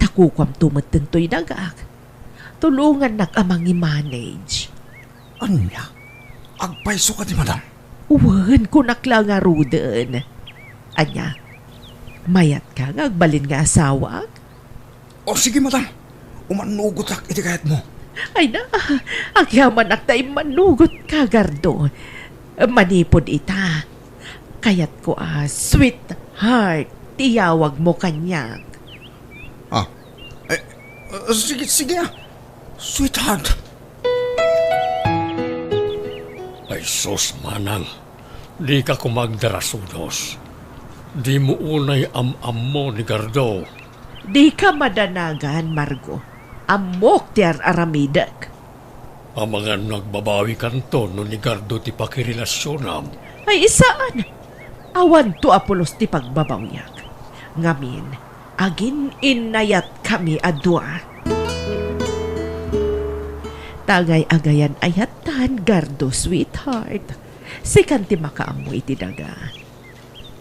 Ta kukuamto metten toy dagak. Tulongannak a mangi-manage. Ania? Agpayso kadi, madam? Wen, kunak la ngaruden. Ania? Mayatka nga agbalin nga asawaak? O, sige, madam. Umannugotak iti kayatmo. Ay na, agyamanak ta immannugotka, Gardo. Manipud ita, kayatko a sweetheart ti iyawagmo kaniak. Ah, eh, eh, sige, sige, ah. Sweetheart. Ay sus, manang, dika koma agdarasudos. Dimo unay am-ammo ni Gardo. Dika madanagan, Margo. Ammok ti ar-aramidek. Amangan no agbabawikanto no ni Gardo ti pakirelasionam. Ay, saan! Awanto a pulos ti pagbabawiak. Ngamin, agin-innayatkami a dua. Tangay agayan-ayattan, Gardo, sweetheart. Sikan ti makaammo iti daga.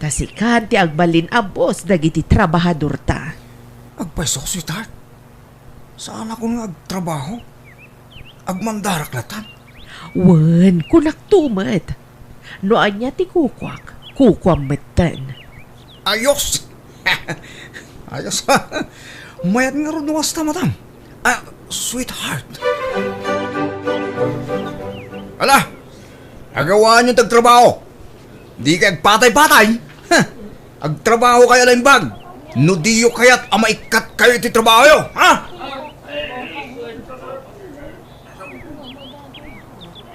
Ta sikan ti agbalin a boss dagiti trabahadorta. Agpaysok, sweetheart. Saanakon nga agtrabaho? Agmandarak latan? Wen, kunakto met. No ania ti kukuak, kukuam metten. Ayos! Ayos. Mayat ngarud no kasta, madam. Ah, sweetheart. Ala! Agawaanyo ti agtrabaho. Dikay agpatay-patay. Huh! Agtrabahokayo a naimbag. No diyo kayat a maikkatkayo iti trabahoyo, ha?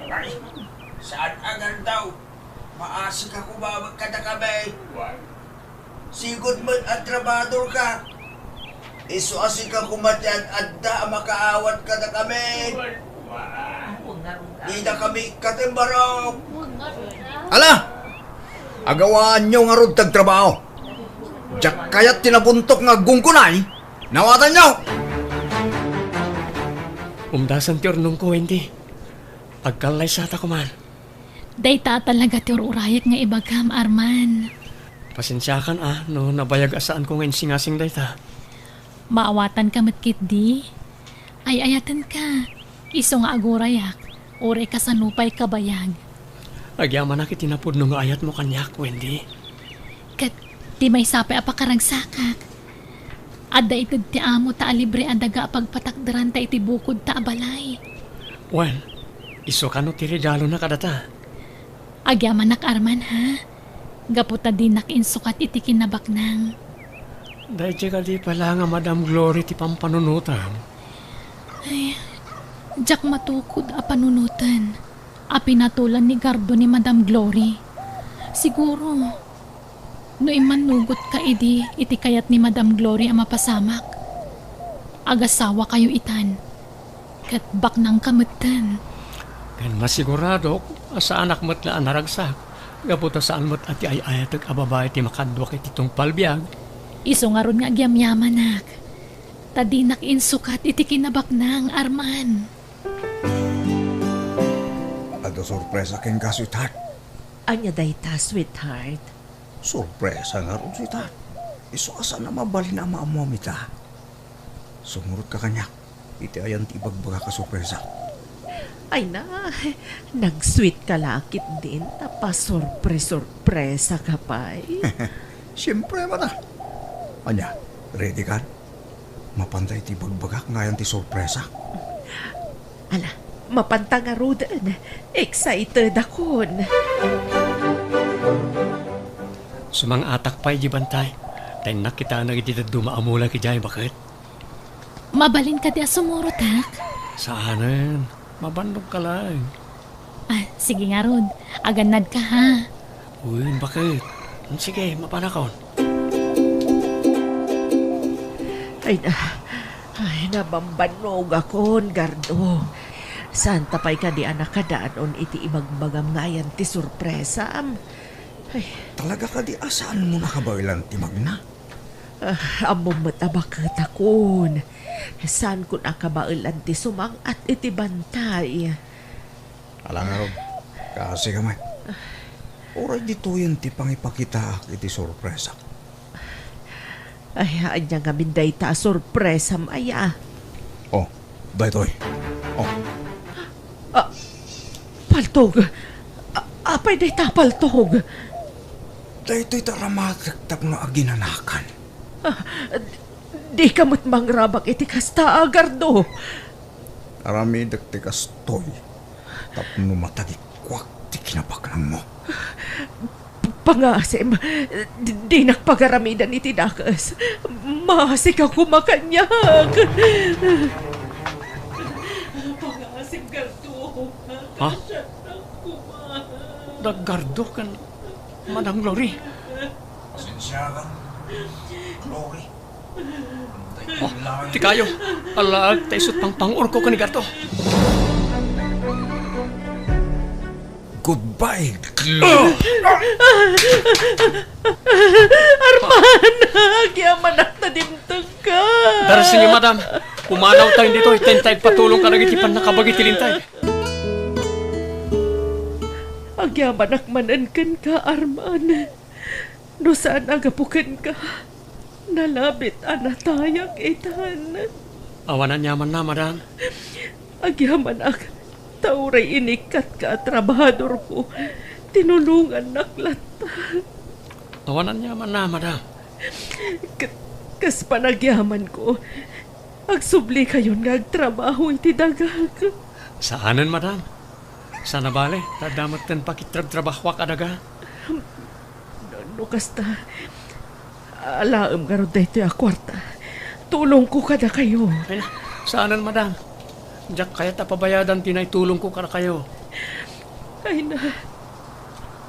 Ay, saan a gandaw? Maasika koma met kadakami. Sigud met a trabahadorka. Isu a sika koma ti ad-adda a makaawat kadakami. Dida kami ikkat, Barok. Ala! Agawaanyo ngarud ti agtrabaho. Diak kayat ti nabuntok nga aggunggunay. Nawatanyo! Umdasen ti urnongko, Wendy. Agkallaysata koman. Dayta talaga ti ur-urayek nga ibagam, Arman. Pasensiakan a no nabayag a saanko nga insingasing dayta. Maawatanka met ketdi. Ay-ayatenka. Isu nga agurayak, uray kasano pay kabayag. Agyamanak iti napudno nga ayatmo kaniak, Wendy. Ket ti maysa pay a pakaragsakak. Adda ited ti amo ta a libre a daga a pagpatakderanta iti bukodta a balay. Wen, isu kano ti regalona kadata? Agyamanak, Arman, ha? Gapu ta dinak insukat iti kinabaknang. Daydiay kadi pay la nga Madam Glory ti pampanunotam? Ay, diak matukod a panunoten a pinatolan ni Gardo ni Madam Glory. Siguro, no immannugotka idi iti kayat ni Madam Glory a mapasamak, agasawakayo itan. Ket baknangka metten. Ken masiguradok a saanak met la a naragsak, gapu ta saan met a ti ay-ayatek a babai ti makaduak iti tungpal biag. Isu ngarud nga agyamyamanak, ta dinak insukat iti kinabaknang, Arman. Adda sorpresa kenka, sweetheart. Ania dayta, sweetheart? Sorpresa ngarud, sweetheart. Isu a saan a mabalin a maammuam ita. Sumurotka kaniak iti ayan ti ibagbagak a sorpresa. Ay na, nag-sweet ka la ketdin ta pasorpre-sorpresa ka pay. Siempre, mada. Ania, ready kan? Mapanta iti ibagbagak nga ayan ti sorpresa. Ala, mapanta ngaruden. Excited akon. Sumang-atak pay di bantay. Ta innak kitaen dagiti dadduma a mulak idiay, baket. Mabalin kadi a sumurotak? Saanen. Mabannogka laeng. Ah, sige ngarud. Agannadka, ha? Uy, baket. Sige, mapanakon. Ay na, ay, nabambannogakon, Gardo. Saanta pay kadi a nakadanon iti ibagbagam nga ayan ti sorpresam? Ay. Talaga kadi a saanmo nakabaelan ti magna? Ah, ammom met a baketakon. Saanko nakabaelan ti sumang-at iti bantay. Ala ngarud, kaasi ka met. Uray ditoyen ti pangipakitaak iti sorpresak. Ay, ania ngamin dayta a sorpresam aya? Oh, daytoy. Oh. Ah, paltog. A-, apay dayta a paltog? Daytoy ti aramidek tapno aginanakan. Ah, dika met mangrabak iti kasta, Gardo. Aramidek ti kastoy tapno matagikuak ti kinabaknangmo. Pangaasim, di-, dinak pagaramidan iti dakes. Maasika koma kaniak. Pangaasim, Gardo. Ha? Kasianak koma. Naggardo ken Madam Glory. Pasensiakan, Glory. Oh, ti kayo. Alaag ta isut pangpang-urko ken ni Gardo. Goodbye, Glory. Arman, agyamanak ta dimtengka. Darasengyo, madam. Pumanaw tayo ditoy, ta inta agpatulong kadagiti pannakabagi ti lintay. Agyamanak manen kenka, Arman. No saan a gapu kenka, nalabit a natayak itan. Awan aniamanna, madam. Agyamanak, ta uray inikkatka a trabahadorko, tinulongannak latta. Awan aniamanna, madam. K-, kas panagyamanko, agsublikayon nga agtrabaho iti dagak. Saanen, madam. Saan a bale, ta adda metten pakitrabtrabahoak a daga. No, no kasta, alaem ngarud daytoy a kuarta. Tulongko kadakayo. Ay na, saanen, madam. Diak kayat a pabayadan ti naitulongko kadakayo. Ay na,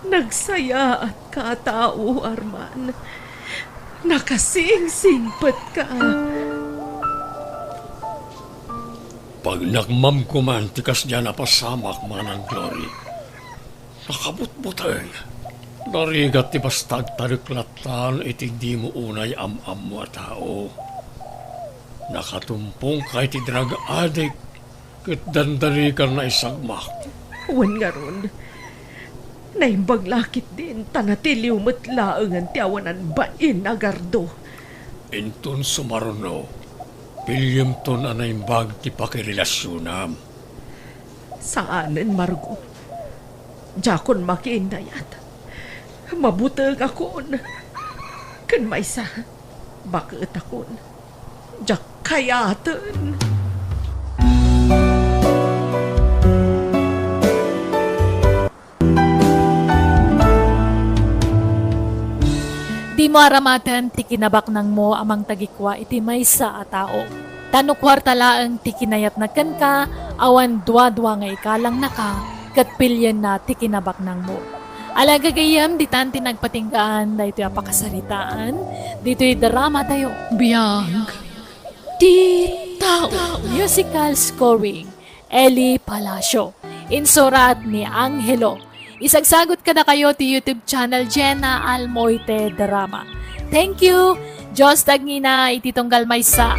nagsayaatka a tao, Arman. Nakasingsingpetka. Agnakmamko man ti kasdiay a pasamak, Manang Glory. Nakabutbuteng. Narigat ti basta agtalek lattan iti dimo unay am-ammo a tao. Nakatumpongka iti drug addict ket dandani ka naisagmak. Wen ngarud, naimbag la ketdin ta natiliw met laengen ti awanan bain a gardo. Inton sumaruno, pilionton a naimbag ti pakirelasionam. Saanen, Margo. Diakon makiinnayat. Mabutengakon. Ken maysa, baketakon. Diak kayaten. Dimo aramaten ti kinabaknangmo a mangtagikua iti maysa a tao. Ta no kuarta laeng ti kinayatna kenka, awan duadua nga ikalangnaka, ket pilienna ti kinabaknangmo. Ala, gagayyem, ditan ti nagpatinggaan daytoy a pakasaritaan, ditoy dramatayo. Biag ti tao. Musical scoring, Eli Palacio. Insurat ni Angelo. Isagsagut kadakayo ti YouTube channel Jenna Almoite Drama. Thank you! Dios tagngina iti tunggal maysa.